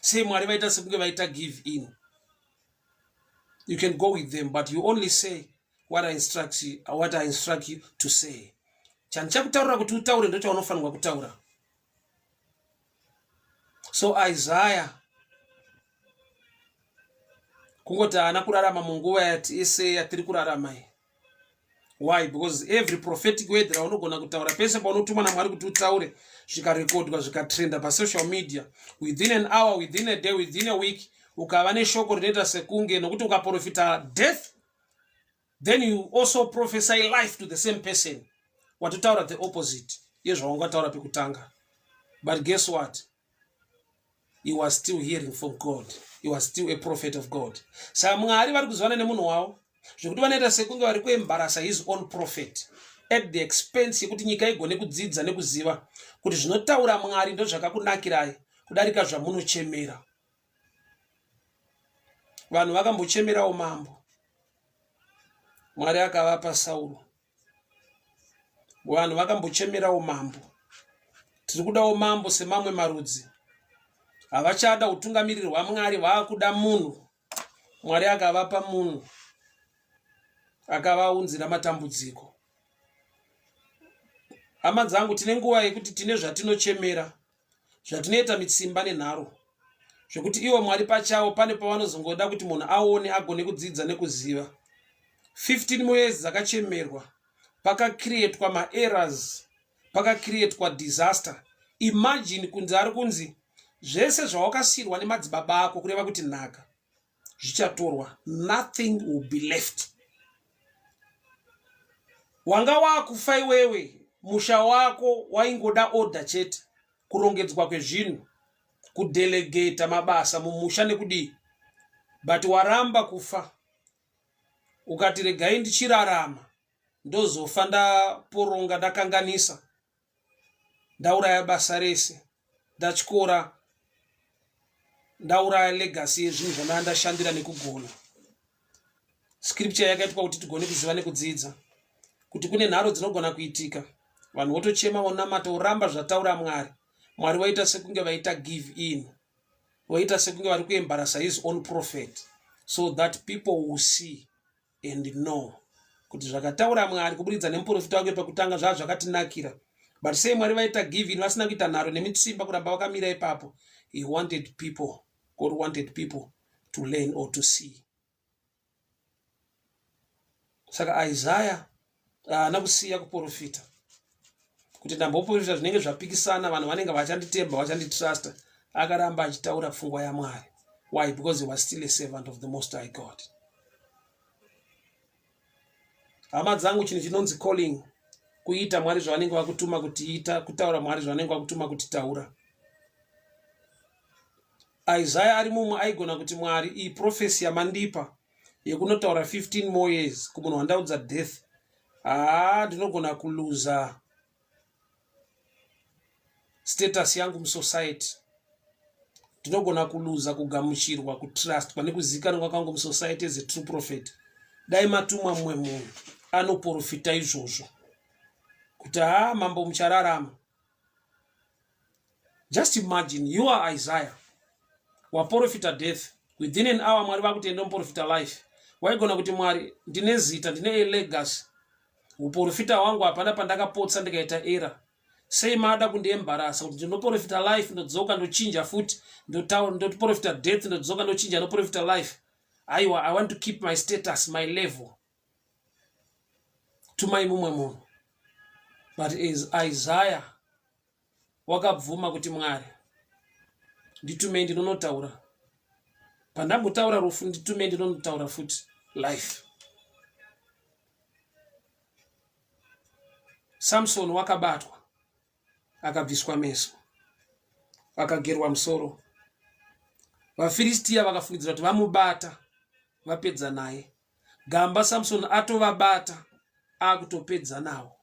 Sei Mwari vaita sekunge vaita give in? You can go with them, but you only say what I instruct you, what I instruct you to say. Chandichakutaurira kuti utaure ndochaunofanirwa kutaura. So Isaiah kungoti haana kurarama munguva yese yatiri kurarama iyi. Why? Because every prophetic word raunogona kutaura pese paunotumwa naMwari kuti utaure, zvikarekodwa zvikatrenda pasocial media, within an hour, within a day, within a week, ukava neshoko rinoita sekunge, nokuti ukaprofita death, then you also prophesy life to the same person. Watotaura the opposite yezvaungataura pekutanga. But guess what? He was still hearing from God. He was still a prophet of God. Saka Mwari vari kuzivana nemunhu wavo zvekuti vanoita sekunge vari kuembarasa his own prophet at the expense yekuti nyika igone kudzidza nekuziva kuti zvinotaura Mwari ndozvakakunakirai kudarika zvamunochemera. Vanhu vakambochemerawo mambo, Mwari akavapa Sauro. Vanhu vakambochemerawo mambo, tiri kudawo mambo semamwe marudzi. Havachada utungamiriri hwaMwari, vaakuda munhu. Mwari akavapa munhu akavaunzira matambudziko. Hama dzangu, tine nguva yekuti tine zvatinochemera, zvatinoita mitsimba nenharo. Zvekuti ivo Mwari pachavo pane pavanozongoda kuti munhu aone agone kudzidza nekuziva. 15 more years dzakachemerwa, pakacreatwa maerrors, pakacreatwa disaster. Imagine kunzi ari kunzi zvese zvawakasiirwa nemadzibaba ako, kureva kuti nhaka, zvichatorwa, nothing will be left. Wanga wakufa iwewe, musha wako waingoda order chete, kurongedzwa kwezvinhu, kudelegata mabasa mumusha nekudii, but waramba kufa ukati regai ndichirarama ndozofa ndaporonga, ndakanganisa, ndauraya basa rese, ndatyora, ndauraya legacy yezvinhu zvandanga ndashandira nekugona. Scripture yakaitwa kuti tigone kuziva nekudzidza kuti kune nharo dzinogona kuitika, vanhu votochema, vonamata, voramba zvataura Mwari. Mwari vaita sekunge vaita give in, voita sekunge vari kuembarasa his own prophet so that people will see and know kuti zvakataura Mwari kuburidza nemuprofita wake pekutanga zvaa zvakatinakira. But sei Mwari vaita give in, vasina kuita nharo nemitsimba, kuramba vakamira ipapo? He wanted people, God wanted people to learn or to see. Saka Isaya haana kusiya kuprofita kuti ndamboprofita zvinenge zvapikisana, vanhu vanenge vachanditemba, vachanditrusta. Akaramba achitaura pfungwa yaMwari. Why? Because he was still a servant of the Most High God. Hama dzangu, chinhu chinonzi calling, kuita Mwari zvavanenge vakutuma kuti ita, kutaura Mwari zvavanenge vakutuma kuti taura. Isaya ari mumwe aigona kuti, Mwari, iyi prophecy yamandipa yekunotaura 15 more years kumunhu wandaudza death, haa, ndinogona kuluza status yangu musociety, ndinogona kuluza kugamuchirwa, kutrustwa nekuzivikanwa kwangu musociety as a true prophet. Dai matumwa mumwe munhu anoprofita izvozvo kuti haa, mambo muchararama. Just imagine you are Isaiah, waprofita death, within an hour Mwari vakuti enda muprofita life. Waigona kuti, Mwari, ndine zita, ndine a legacy, uprofita hwangu hapana pandakapotsa ndikaita error. Sei mada kundiembarasa kuti ndinoprofita life, ndodzoka ndochinja futi, ndoprofita death, ndodzoka ndochinja, ndoprofita life? Aiwa, I want to keep my status, my level. Tumai mumwe munhu. But as Isaiah wakabvuma kuti, Mwari, nditumei ndinonotaura pandambotaura rufu, nditumei ndinonotaura futi life. Samson wakabatwa, akabviswa meso, akagerwa musoro. VaFiristiya vakafungidzira kuti vamubata, vapedza naye. Gamba Samson atovabata, akutopedza nawo.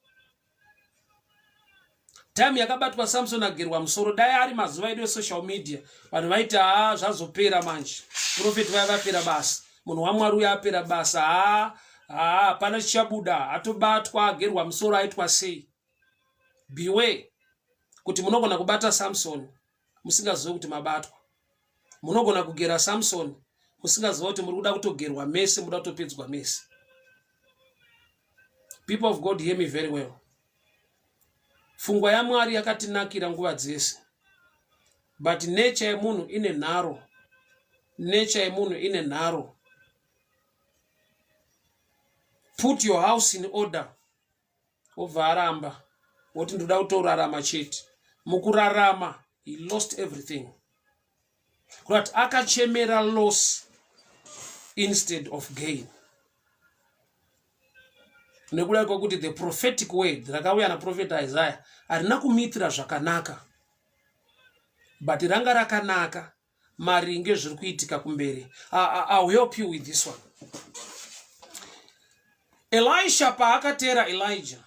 Time yakabatwa Samson agerwa musoro, dai ari mazuva edu esocial media, vanhu vaiti, haa, zvazopera manje, prophet vaya vapera basa, munhu waMwari uyo apera basa, haa haa, hapana chichabuda, atobatwa, agerwa musoro, aitwa sei. Beware kuti munogona kubata Samson musingazivi kuti mabatwa. Munogona kugera Samson musingaziva kuti muri kuda kutogerwa mese, muda kutopedzwa mese. People of God, hear me very well. Pfungwa yaMwari yakatinakira nguva dzese, but nature yemunhu ine nharo, nature yemunhu ine nharo. Put your house in order, wobva aramba, woti ndoda kutorarama chete. Mukurarama he lost everything, kurati akachemera loss instead of gain, nekuda kwekuti the prophetic word rakauya naprofeta Isaiah harina kumuitira zvakanaka, but ranga rakanaka maringe zviri kuitika kumberi. I will help you with this one. Elisha paakatera Elijah,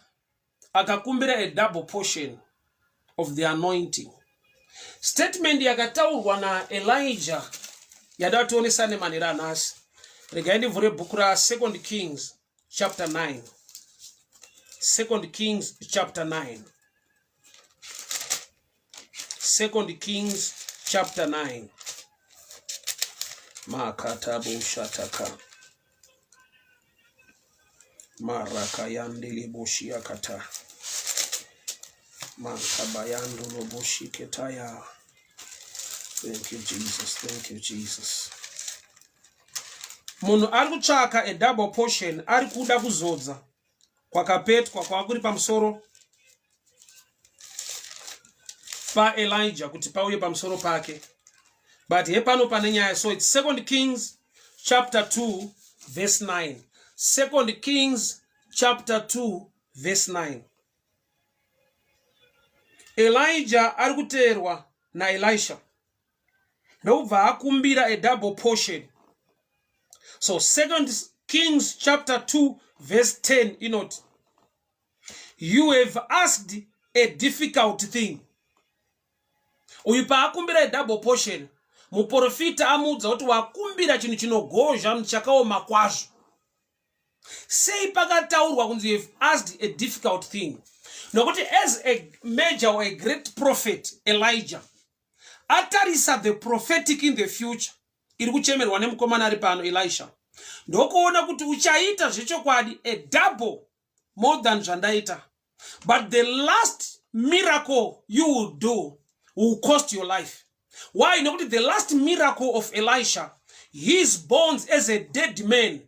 akakumbira a double portion of the anointing. Statement yakataurwa naElijah yada tionesane manhero anhasi. Regai ndivhure bhuku raSecond Kings chapter 9. Second Kings chapter 9. Second Kings chapter 9. Makatabushataka marakayandilibushiakata mankabayandulobushikedaya. Thank you, Jesus. Thank you, Jesus. Munhu ari kutsvaka a double portion ari kuda kuzodza kwakapetwa kwava kuri pamusoro paElijah kuti pauye pamusoro pake. But hepano pane nyaya. So it's Second Kings chapter 2 verse 9. Second Kings chapter 2 verse 9. Elijah ari kuteerwa naElisha ndokubva akumbira a double portion. So Second Kings chapter 2 verse 10 inoti, you have asked a difficult thing. Uyu paakumbira a double portion, muprofita amuudza kuti wakumbira chinhu chinogozha, chakaoma kwazvo. Sei pakataurwa kunzi you have asked a difficult thing? Nokuti as a major or a great prophet, Elijah atarisa the prophetic in the future iri kuchemerwa nemukomana ari pano, Elisha, ndokuona kuti uchaita zvechokwadi a double more than zvandaita, but the last miracle you will do will cost your life. Why? Nokuti the last miracle of Elisha, his bones as a dead man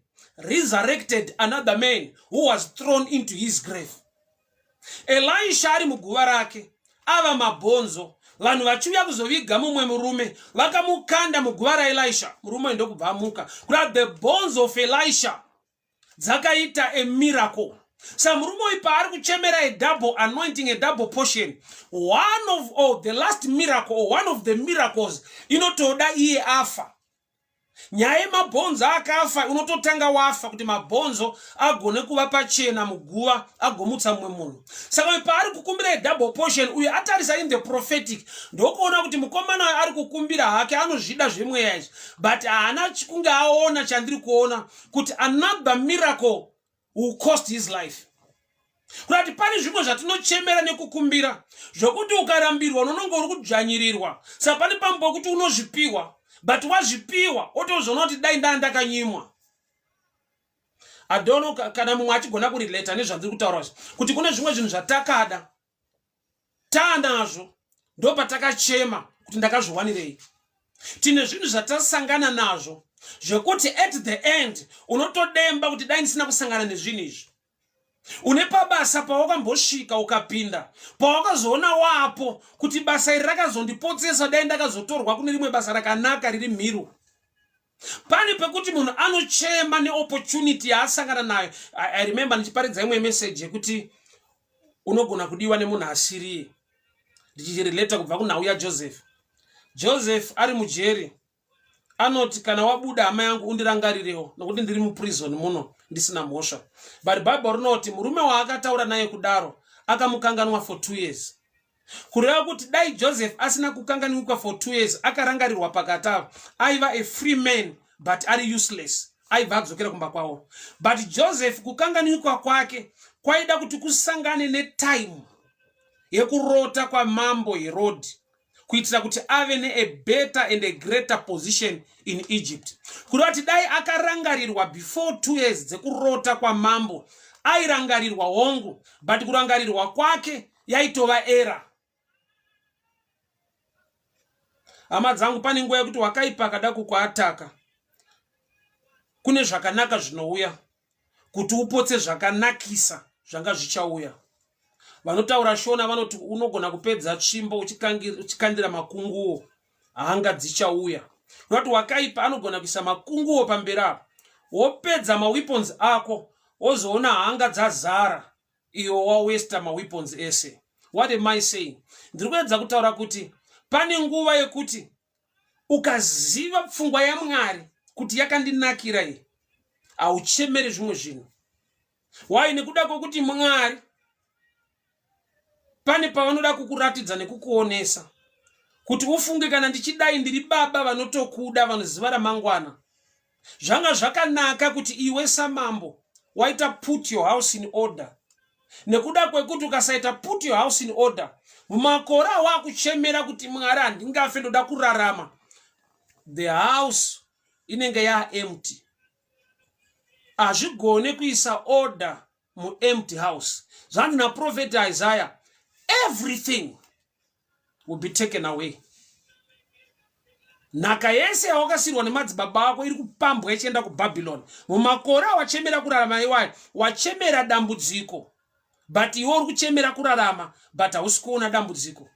resurrected another man who was thrown into his grave. Elisha ari muguva rake ava mabhonzo, vanhu vachiuya kuzoviga mumwe murume, vakamukanda muguva raElisha, murume uyu ndokubva amuka. Kuda the bones of Elisha dzakaita a miracle. Saka murume uyu paari kuchemera a double anointing, a double portion, one of, oh, the last miracle or one of the miracles inotoda iye afa. Nyaya yemabhonzo akafa, unototanga wafa kuti mabhonzo agone kuva pachena muguva, agomutsa mumwe munhu. Saka uyu paari kukumbira idouble portion, uyu atarisa in the prophetic ndokuona kuti mukomana uyu ari kukumbira hake, anozvida zvemweya izvi, but haana kunge aona chandiri kuona, kuti another miracle will cost his life. Kurati pane zvimwe zvatinochemera nekukumbira zvokuti ukarambirwa unononge uri kudzvanyirirwa. Saka pane pambo pekuti unozvipiwa, but wazvipiwa otozoona kuti dai ndaa ndakanyimwa. Adono kana mumwe achigona kurelata nezvandiri kutaura izvi, kuti kune zvimwe zvinhu zvatakada, taanazvo, ndo patakachema kuti ndakazviwanirei. Tine zvinhu zvatasangana nazvo zvekuti at the end unotodemba kuti dai ndisina kusangana nezvinhu izvi. Une pabasa pawakambosvika, ukapinda, pawakazoona wapo kuti basa iri rakazondipotsesa, dai ndakazotorwa kune rimwe basa rakanaka riri mhiru. Pane pekuti munhu anochema neopportunity yaasangana nayo. I remember ndichiparidza imwe message yekuti unogona kudiwa nemunhu asiriye, ndichirelata kubva kunhau yaJoseph. Joseph ari mujeri anoti, "Kana wabuda, hama yangu, undirangarirewo, nokuti ndiri muprison muno ndisina mhosva." But Bhaibheri rinoti murume waakataura naye kudaro akamukanganwa for 2 years. Kureva kuti dai Joseph asina kukanganikwa for 2 years, akarangarirwa pakati avo, aiva a free man but ari useless, aibva adzokera kumba kwavo. But Joseph kukanganikwa kwake kwaida kuti kusangane netime yekurota kwamambo Herodhi, kuitira kuti ave nea better and a greater position in Egypt. Kureva kuti dai akarangarirwa before 2 years dzekurota kwamambo, airangarirwa hongu, but kurangarirwa kwake yaitova error. Hama dzangu, pane nguva yekuti wakaipa akada kukuattacka, kune zvakanaka zvinouya kuti upotse zvakanakisa zvanga zvichauya. Vanotaura Shona vanoti unogona kupedza tsvimbo uchikandira makunguo, hanga dzichauya. Unoti wakaipa anogona kuisa makunguo pamberi apo, wopedza maweapons ako, wozoona hanga dzazara, iwo wawasta maweapons ese. What am I saying? Ndiri kuedza kutaura kuti pane nguva yekuti ukaziva pfungwa yaMwari kuti yakandinakira iyi, hauchemeri zvimwe zvinhu. Why? Nekuda kwokuti Mwari pane pavanoda kukuratidza nekukuonesa kuti ufunge, kana ndichidai ndiri baba vanotokuda, vanoziva ramangwana. Zvanga zvakanaka kuti iwe samambo waita put your house in order, nekuda kwekuti ukasaita put your house in order, mumakore awakuchemera kuti Mwari, handingafe, ndoda kurarama, the house inenge yaempty. Hazvigone kuisa order muempty house. Zvanzi naprophet Isaiah, everything will be taken away. Nhaka yese yawakasirwa nemadzibaba ako iri kupambwa ichienda kuBhabhiloni. Mumakore awachemera kurarama iwayo, wachemera dambudziko, but iwe uri kuchemera kurarama, but hausi kuona dambudziko.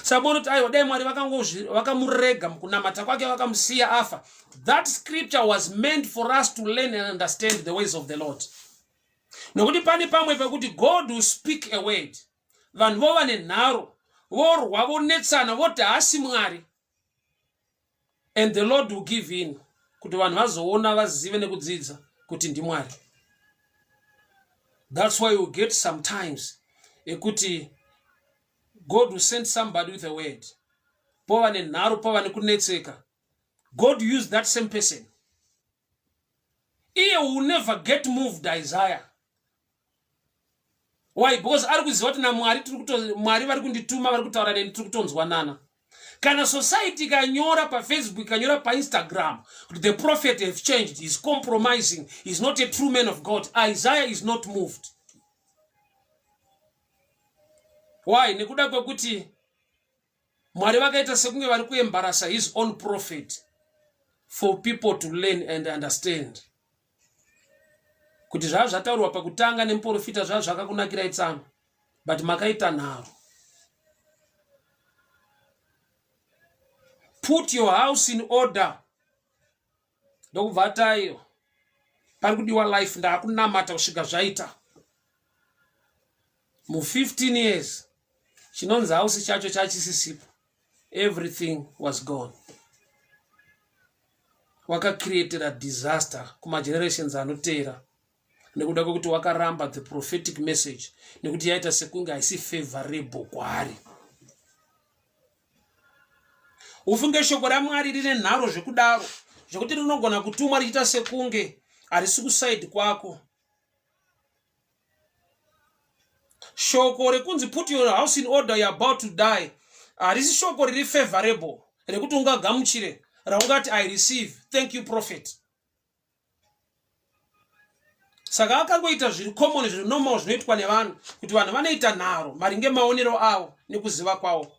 Sabonoti aiwa, dai Mwari vakamurega mukunamata kwake, vakamusiya afa. That scripture was meant for us to learn and understand the ways of the Lord. Nokuti pane pamwe pekuti God will speak a word, vanhu vova nenharo, vorwa, vonetsana, voti haasi Mwari, and the Lord will give in kuti vanhu vazoona, vazive nekudzidza kuti ndiMwari. That's why you get sometimes ekuti God will send somebody with a word, pova nenharo, pova nekunetseka. God use that same person. Iye will never get moved, Isaiah. Why? Because ari kuziva kuti naMwari tiri kuto, Mwari vari kundituma, vari kutaura neni, tiri kutonzwanana. Kana society ikanyora paFacebook, ikanyora paInstagram kuti the prophet have changed, he is compromising, he is not a true man of God, Isaiah is not moved. Why? Nekuda kwekuti Mwari vakaita sekunge vari kuembarasa his own prophet for people to learn and understand kuti zvava zvataurwa pakutanga nemuprofita zvava zvakakunakirai tsano, but makaita nharo. Put your house in order. Ndokubva ataiyo pari kudiwa life, ndaakunamata kusvika zvaita. Mu15 years chinonzi house chacho chachisisipo, everything was gone. Wakacreatera disaster kumagenerations anoteera nekuda kwekuti wakaramba the prophetic message nekuti yaita sekunge haisi favorable kwaari. Ufunge shoko raMwari rine nharo zvekudaro zvekuti rinogona kutumwa richiita sekunge harisi kusaidi kwako. Shoko rekunzi put your house in order, you're about to die, harisi shoko riri favorable rekuti ungagamuchire, raungati I receive, thank you prophet. Saka akangoita zviri common, zviri normal, zvinoitwa nevanhu, kuti vanhu vanoita nharo maringe maonero avo nekuziva kwavo.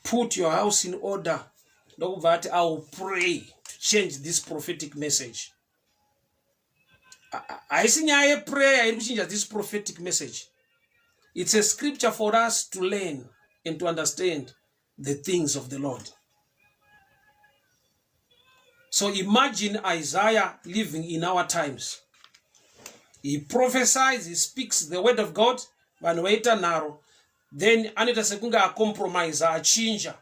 Put your house in order. Ndokubva ati I will pray to change this prophetic message. Haisi nyaya yeprayer iri kuchinja this prophetic message. It's a scripture for us to learn and to understand the things of the Lord. So imagine Isaiah living in our times. He prophesies, he speaks the word of God, vanhu vaita nharo, then anoita sekunge acompromise, achinja.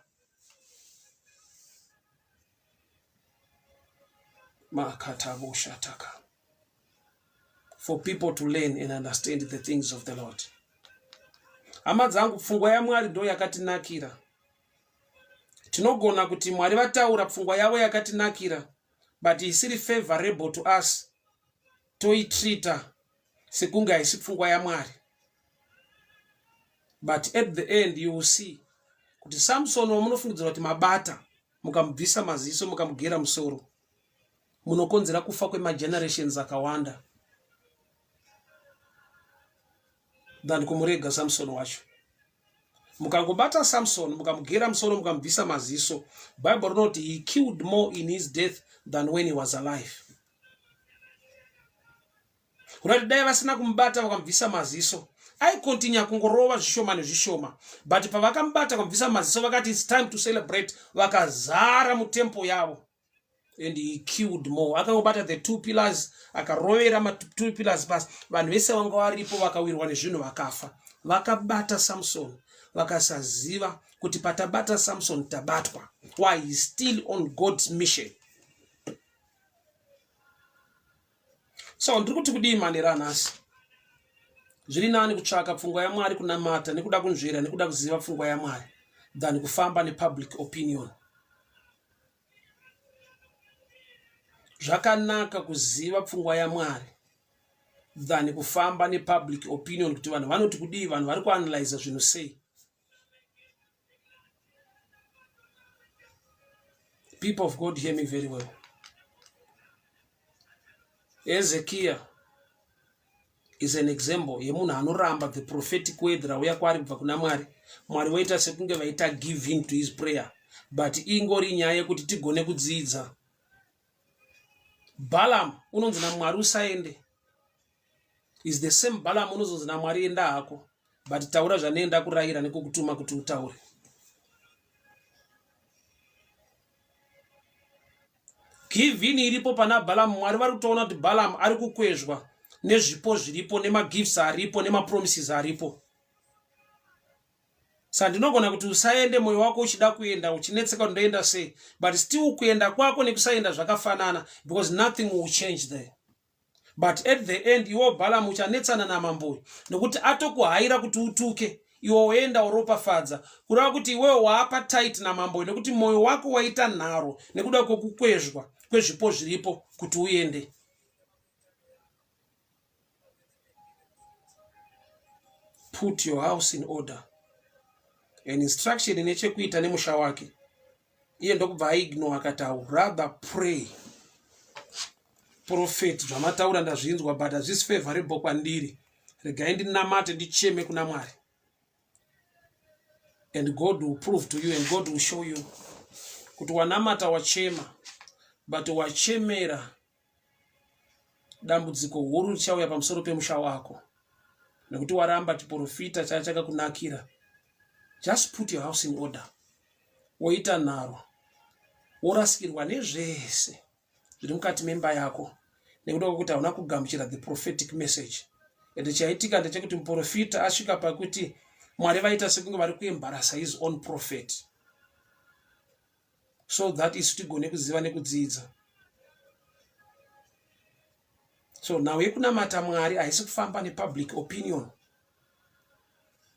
Makataboshataka. For people to learn and understand the things of the Lord. Hama dzangu, pfungwa yaMwari ndo yakatinakira. Tinogona kuti Mwari vataura pfungwa yavo yakatinakira, but isiri favorable to us, toitreata sekunge haisi pfungwa yaMwari. But at the end you will see kuti Samson wamunofungidzira kuti mabata, mukamubvisa maziso, mukamugera musoro, munokonzera kufa kwemagenerations akawanda than kumurega Samson wacho. Mukangobata Samson, mukamugera musoro, mukamubvisa maziso, Bible rinoti he killed more in his death than when he was alive. Kunati dai vasina kumubata vakamubvisa maziso, aikontinya kungorova zvishoma nezvishoma, but pavakamubata vakamubvisa maziso, vakati it's time to celebrate, vakazara mutemple yavo, and he killed more. Akangobata the two pillars, akarovera ma2 pillars pasi, vanhu vese vanga varipo vakawirwa nezvinhu vakafa. Vakabata Samson vakasaziva kuti patabata Samson tabatwa. Why? He still on God's mission. So ndiri kuti kudii manera anhasi? Zviri nani kutsvaka pfungwa yaMwari, kunamata nekuda kunzvera nekuda kuziva pfungwa yaMwari, than kufamba nepublic opinion. Zvakanaka kuziva pfungwa yaMwari than kufamba nepublic opinion, kuti vanhu vanoti kudii, vanhu vari kuanalyza zvinhu sei. People of God, hear me very well. Hezekiah Is an example yemunhu anoramba the prophetic word rauya kwaari kubva kuna Mwari. Mwari voita sekunge vaita give in to his prayer, but ingori nyaya yekuti tigone kudzidza. Balaam unonzi naMwari usaende is the same Balaam unozonzi naMwari enda hako, but taura zvanee ndakurayira nekukutuma kuti utaure. Give in iripo pana Balaam. Mwari vari kutoona kuti Balaam ari kukwezvwa nezvipo zviripo, nemagifts aripo, nemapromises aripo. Saka ndinogona kuti usaende, mwoyo wako uchida kuenda, uchinetseka kuti ndoenda sei, but still kuenda kwako nekusaenda zvakafanana, because nothing will change there. But at the end iwo Balaam uchanetsana namamboyo nekuti atokuhaira kuti utuke, iwe woenda uropafadza, kureva kuti iwewo waapa tight namamboyo nekuti mwoyo wako waita nharo nekuda kwekukwezvwa kwezvipo zviripo kuti uende. Put your house in order, an instruction ine chekuita nemusha wake. Iye ndokubva aignore, akati, "I rather pray. Prophet, zvamataura ndazvinzwa, but hazvisi favorable kwandiri. Regai ndinamate, ndicheme kuna Mwari." And God will prove to you and God will show you kuti wanamata, wachema, but wachemera dambudziko huru richauya pamusoro pemusha wako nekuti waramba chiprofita chava chakakunakira. Just put your house in order. Woita nharo, worasikirwa nezvese zviri mukati memba yako nekuda kwekuti hauna kugamuchira the prophetic message. Ende chaitika ndechekuti muprofita asvika pakuti Mwari vaita sekunge vari kuembarasa his own prophet so that isu tigone kuziva nekudzidza. So nhau yekunamata Mwari haisi kufamba nepublic opinion,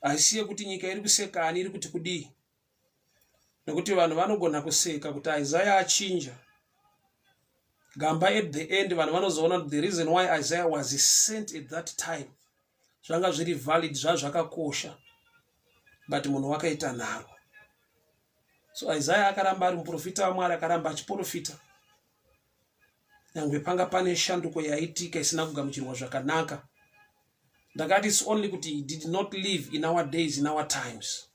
haisi yekuti nyika iri kusekani, iri kuti kudii, nekuti vanhu vanogona kuseka kuti Isaiah achinja gamba. At the end vanhu vanozoona kuti the reason why Isaiah was sent at that time zvanga zviri valid, zvazvakakosha, but munhu wakaita nharo. So Isaiah akaramba ari muprofita waMwari, akaramba achiprofita nyange panga pane shanduko yaitika isina kugamuchirwa zvakanaka. Ndakati it's only kuti he did not live in our days, in our times.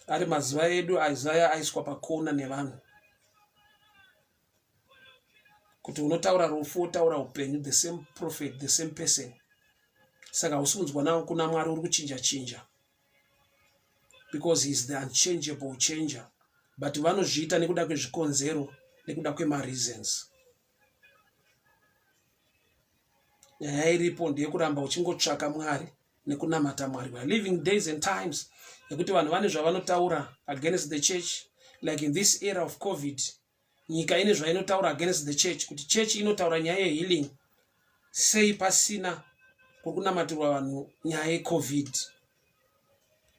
Ari mazuva edu, Isaiah aiswa pakona nevanhu kuti unotaura rufu, wotaura upenyu, the same prophet, the same person. Saka hausi kunzwa kuna Mwari, uri kuchinja chinja, because he is the unchangeable changer. But vanozviita nekuda kwezvikonzero, nekuda kwemareasons. Nyaya iripo ndeyekuramba uchingotsvaka Mwari nekunamata Mwari. We are living days and times nekuti vanhu vane zvavanotaura against the church. Like in this era of COVID, nyika ine zvainotaura against the church, kuti church inotaura nyaya yehealing sei pasina kuri kunamatirwa vanhu nyaya yeCOVID?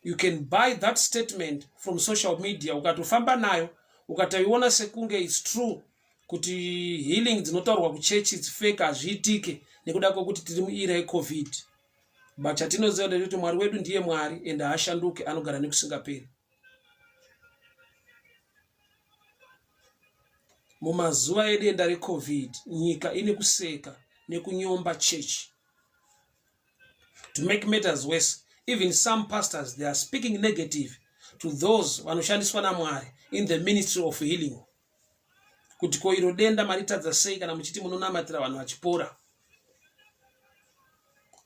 You can buy that statement from social media, ukatofamba nayo, ukatoiona sekunge it's true kuti healing dzinotaurwa kuchechi it's fake, hazviitike nekuda kwekuti tiri muera yeCOVID. But chatinoziva ndechekuti Mwari wedu ndiye Mwari and haashanduke, anogara nekusingaperi. Mumazuva edenda reCOVID, nyika ine kuseka nekunyomba church. To make matters worse, even some pastors, they are speaking negative to those vanoshandiswa naMwari in the ministry of healing, kuti ko iro denda maritadza sei kana muchiti munonamatira vanhu vachipora?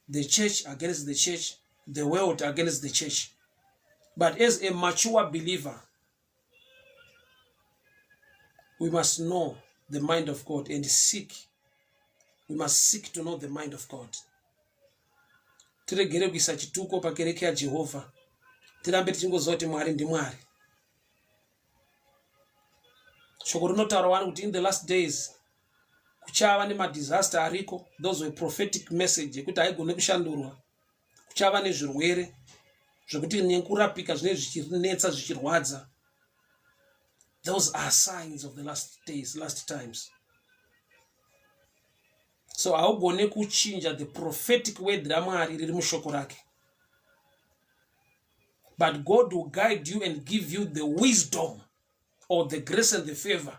The church against the church, the world against the church. But as a mature believer, we must know the mind of God and seek, we must seek to know the mind of God. Tiregere kuisa chituko pakereke yaJehovha, tirambe tichingoziva kuti Mwari ndiMwari. Shoko rinotaura wani kuti in the last days kuchava nemadisaster ariko. Those were prophetic message yekuti haigone kushandurwa. Kuchava nezvirwere zvekuti nekurapika zvinenge zvichinetsa, zvichirwadza. Those are signs of the last days, last times. So haugone kuchinja the prophetic word raMwari riri mushoko rake, but God will guide you and give you the wisdom or the grace and the favor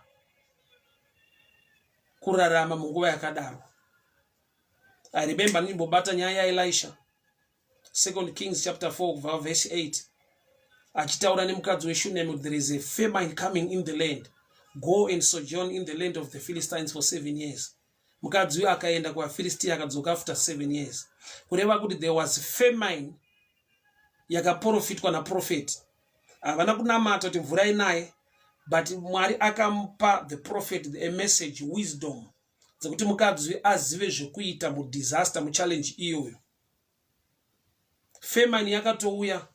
kurarama munguva yakadaro. I remember ndichimbobata nyaya yaElisha, Second Kings chapter 4 kubva verse 8, achitaura nemukadzi weShunemi kuti there is a famine coming in the land, go and sojourn in the land of the Philistines for 7 years. Mukadzi uyu akaenda kuvaFilistia akadzoka after 7 years, kureva kuti there was famine yakaprofitwa naprofeti. Havana kunamata kuti mvura inaye, but Mwari akamupa the prophet a message, wisdom dzekuti mukadzi uyu azive zvekuita mudisaster, muchallenge iyoyo. Famine yakatouya,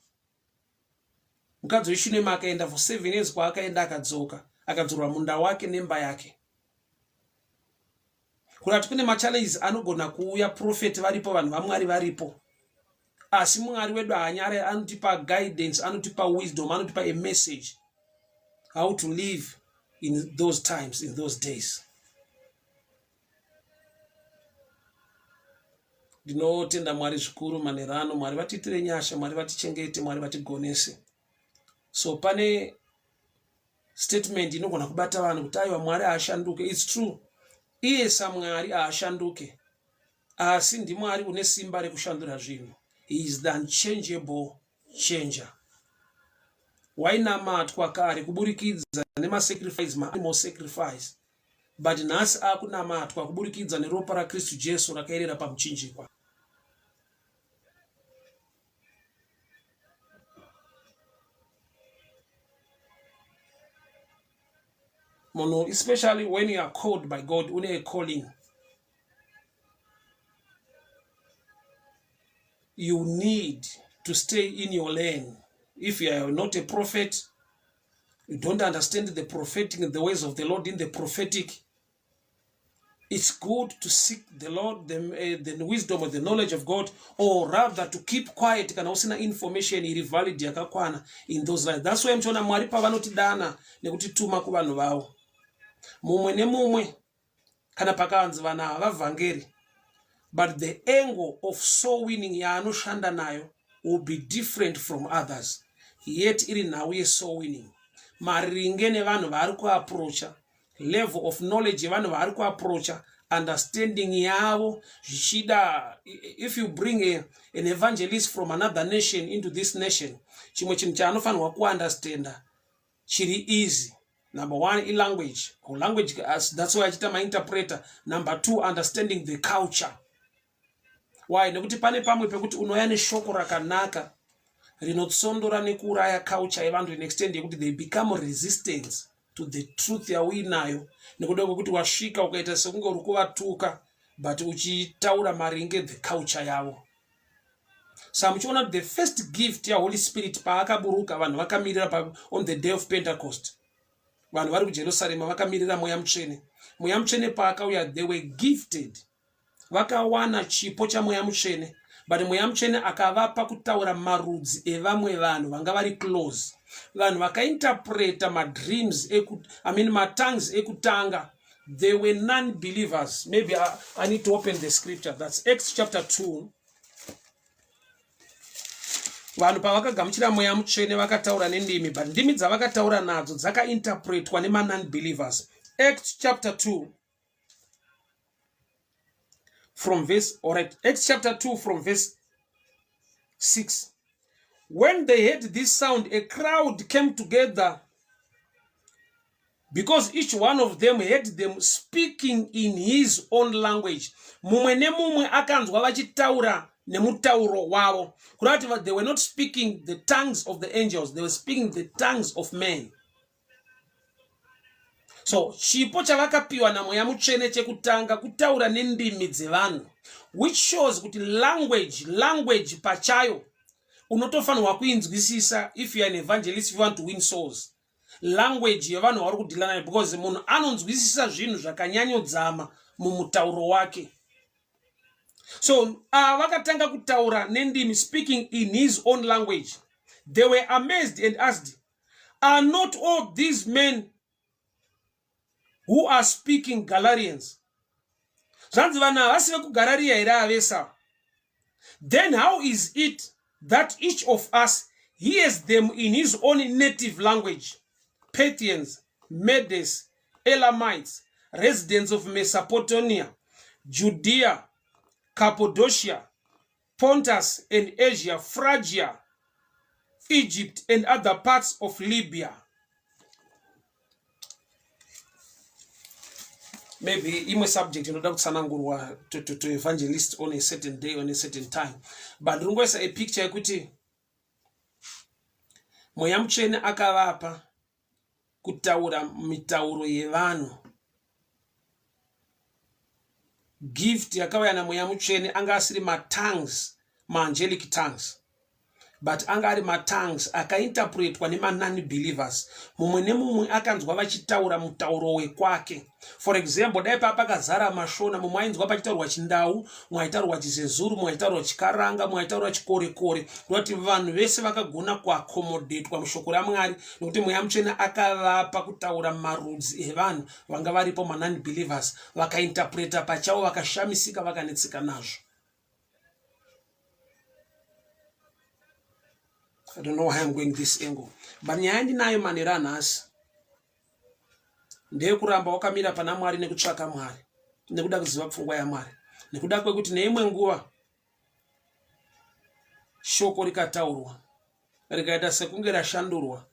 mukadzi weShunema akaenda for 7 years, kwaakaenda akadzoka akadzorwa munda wake nemba yake. Kurati kune machallenges anogona kuuya, profeti varipo, vanhu vaMwari varipo, asi Mwari wedu haanyare, anotipa guidance, anotipa wisdom, anotipa a message how to live in those times, in those days. Ndinotenda Mwari zvikuru manheru ano. Mwari vatiitire nyasha, Mwari vatichengete, Mwari vatigonese. So pane statement inogona kubata vanhu kuti aiwa, Mwari haashanduke. It's true, iye saMwari haashanduke, asi ndiMwari une simba rekushandura zvinhu. He is the unchangeable changer. Wainamatwa kare kuburikidza nemasacrifice, maanimal sacrifice, but nhasi akunamatwa kuburikidza neropa raKristu Jesu rakaerera pamuchinjikwa. Munhu, especially when you are called by God, une a calling, you need to stay in your lane. If you are not a prophet, you don't understand the prophetic, the ways of the Lord in the prophetic, it's good to seek the Lord, the wisdom or the knowledge of God, or rather to keep quiet kana usina information iri valid yakakwana in those lines. That's why muchiona Mwari pavanotidana nekutituma kuvanhu vavo, mumwe nemumwe, kana pakanzi vanhu ava vavhangeri, but the angle of soul winning yaanoshanda nayo will be different from others, yet iri nhau yesoul winning, maringe nevanhu vaari kuapproacha, level of knowledge yevanhu vaari kuapproacha, understanding yavo. Zvichida if you bring an evangelist from another nation into this nation, chimwe chinhu chaanofanirwa kuunderstanda chiri easy, number one ilanguage or language, as that's why achiita mainterpreter. Number two, understanding the culture. Why? Nekuti pane pamwe pekuti unouya neshoko rakanaka rinotsondora nekuuraya culture yevanhu in extent yekuti they become resistance to the truth yauinayo, nekuda kwekuti wasvika ukaita sekunge uri kuvatuka, but uchitaura maringe the culture yavo. Sa muchiona kuti the first gift yaHoly Spirit paakaburuka, vanhu vakamirira on the day of Pentecost, vanhu vari kuJerusarema vakamirira Mweya Mutsvene. Mweya Mutsvene paakauya, they were gifted, vakawana chipo chaMweya Mutsvene, but Mweya Mutsvene akavapa kutaura marudzi evamwe vanhu vanga vari close. Vanhu vakainterpreta madreams eku, I mean matongues ekutanga, they were non-believers. Maybe I need to open the scripture. That's Acts chapter 2. Vanhu pavakagamuchira Mweya Mutsvene vakataura nendimi, but ndimi dzavakataura nadzo dzakainterpretwa nemanon-believers. Acts chapter 2 from verse, all right, Acts chapter 2 from verse 6. When they heard this sound, a crowd came together because each one of them heard them speaking in his own language. Mumwe nemumwe akanzwa vachitaura nemutauro wavo, kureva kuti they were not speaking the tongues of the angels, they were speaking the tongues of men. So chipo chavakapiwa naMweya Mutsvene chekutanga kutaura nendimi dzevanhu, which shows kuti language pachayo unotofanirwa kuinzwisisa if you are an evangelist, if you want to win souls, language yevanhu vari kudhila nayo, because munhu anonzwisisa zvinhu zvakanyanyodzama mumutauro wake. So ava vakatanga kutaura nendimi, speaking in his own language. They were amazed and asked, "Are not all these men who are speaking Galileans?" Zvanzi vanhu havasi vekuGarariya here avesa? "Then how is it that each of us hears them in his own native language? Parthians, Medes, Elamites, residents of Mesopotamia, Judea, Cappadocia, Pontus and Asia, Phrygia, Egypt and other parts of Libya. Maybe imwe subject inoda kutsanangurwa to evangelist on a certain day, on a certain time. But ndinongoisa a picture yekuti Mweya Mutsvene akavapa kutaura mitauro yevanhu. Gift yakauya naMweya Mutsvene anga asiri matongues, maangelic tongues, but anga ari matongues akainterpretwa nemanon believers. Mumwe nemumwe akanzwa vachitaura mutauro wekwake. For example, dai paa pakazara mashona, mumwe ainzwa pachitaurwa chindau, mumwe aitaurwa chizezuru, mumwe aitaurwa chikaranga, mumwe aitaurwa chikorekore. Kureva kuti vanhu vese vakagona kuaccommodatwa mushoko raMwari, nekuti Mweya Mutsvene akavapa kutaura marudzi evanhu vanga varipo, manon believers vakainterpreta pachavo, vakashamisika, vakanetseka nazvo. I don't know why I'm going this angle, but nyaya yandinayo manheru anhasi ndeyekuramba wakamira pana Mwari nekutsvaka Mwari nekuda kuziva pfungwa yaMwari, nekuda kwekuti neimwe nguva shoko rikataurwa rikaita sekunge rashandurwa,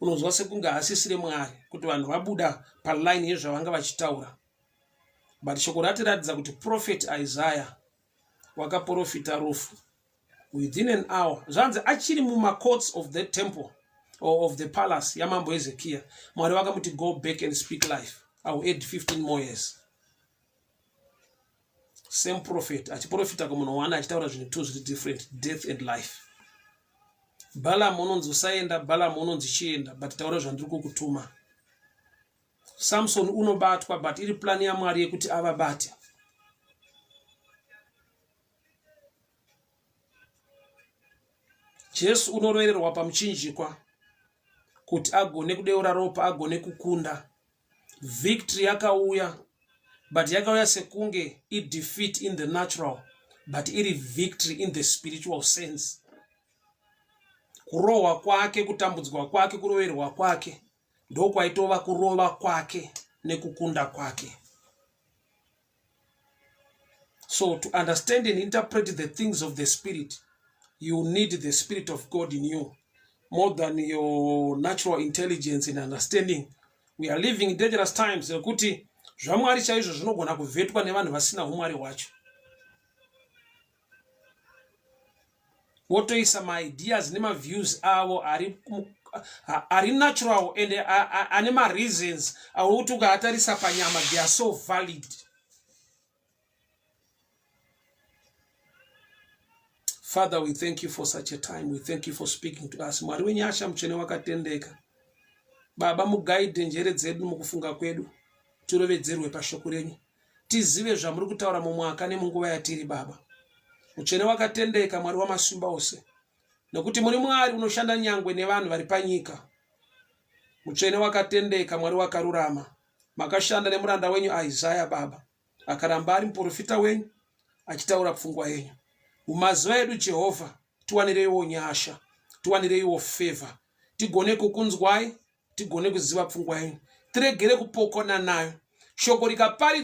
unonzwa sekunge haasisiri Mwari, kuti vanhu vabuda paline yezvavanga vachitaura. But shoko ratiratidza kuti prophet Isaiah wakaprofita rufu within an hour. Zvanzi achiri mumacourts of the temple or of the palace yamambo Hezekiah, Mwari vakamuti, "Go back and speak life. I will add 15 more years." Same prophet achiprofita kumunhu one, achitaura zvinhu two zviri different, death and life. Balaam unonzi usaenda, Balaam unonzi chienda, but taura zvandiri kukutuma. Samson unobatwa, but iri plani yaMwari yekuti avabate. Jesu unorovererwa pamuchinjikwa kuti agone kudeura ropa, agone kukunda. Victory yakauya, but yakauya sekunge idefeat in the natural, but iri victory in the spiritual sense. Kurohwa kwake, kutambudzwa kwake, kuroverwa kwake ndokwaitova kurova kwake nekukunda kwake. So to understand and interpret the things of the spirit, you need the Spirit of God in you more than your natural intelligence and understanding. We are living in dangerous times ekuti zvaMwari chaizvo zvinogona kuvhetwa nevanhu vasina umwari hwacho, votoisa maideas nemaviews avo ari natural and ane mareasons auti ukaatarisa panyama they are so valid. Father, we thank you for such a time. We thank you for speaking to us. Mwari wenyasha, mutsvene wakatendeka, Baba, mugaidhe njere dzedu mukufunga kwedu, tirovedzerwe pashoko renyu, tizive zvamuri kutaura mumwaka nemunguva yatiri. Baba mutsvene wakatendeka, Mwari wamasimba ose, nekuti muri Mwari unoshanda nyangwe nevanhu vari panyika. Mutsvene wakatendeka, Mwari wakarurama, makashanda nemuranda wenyu Isaya, Baba, akaramba ari muprofita wenyu achitaura pfungwa yenyu. Mumazuva edu, Jehovha, tiwanireiwo nyasha, tiwanireiwo favor, tigone kukunzwai, tigone kuziva pfungwa yenyu, tiregere kupokana nayo. Shoko rikapari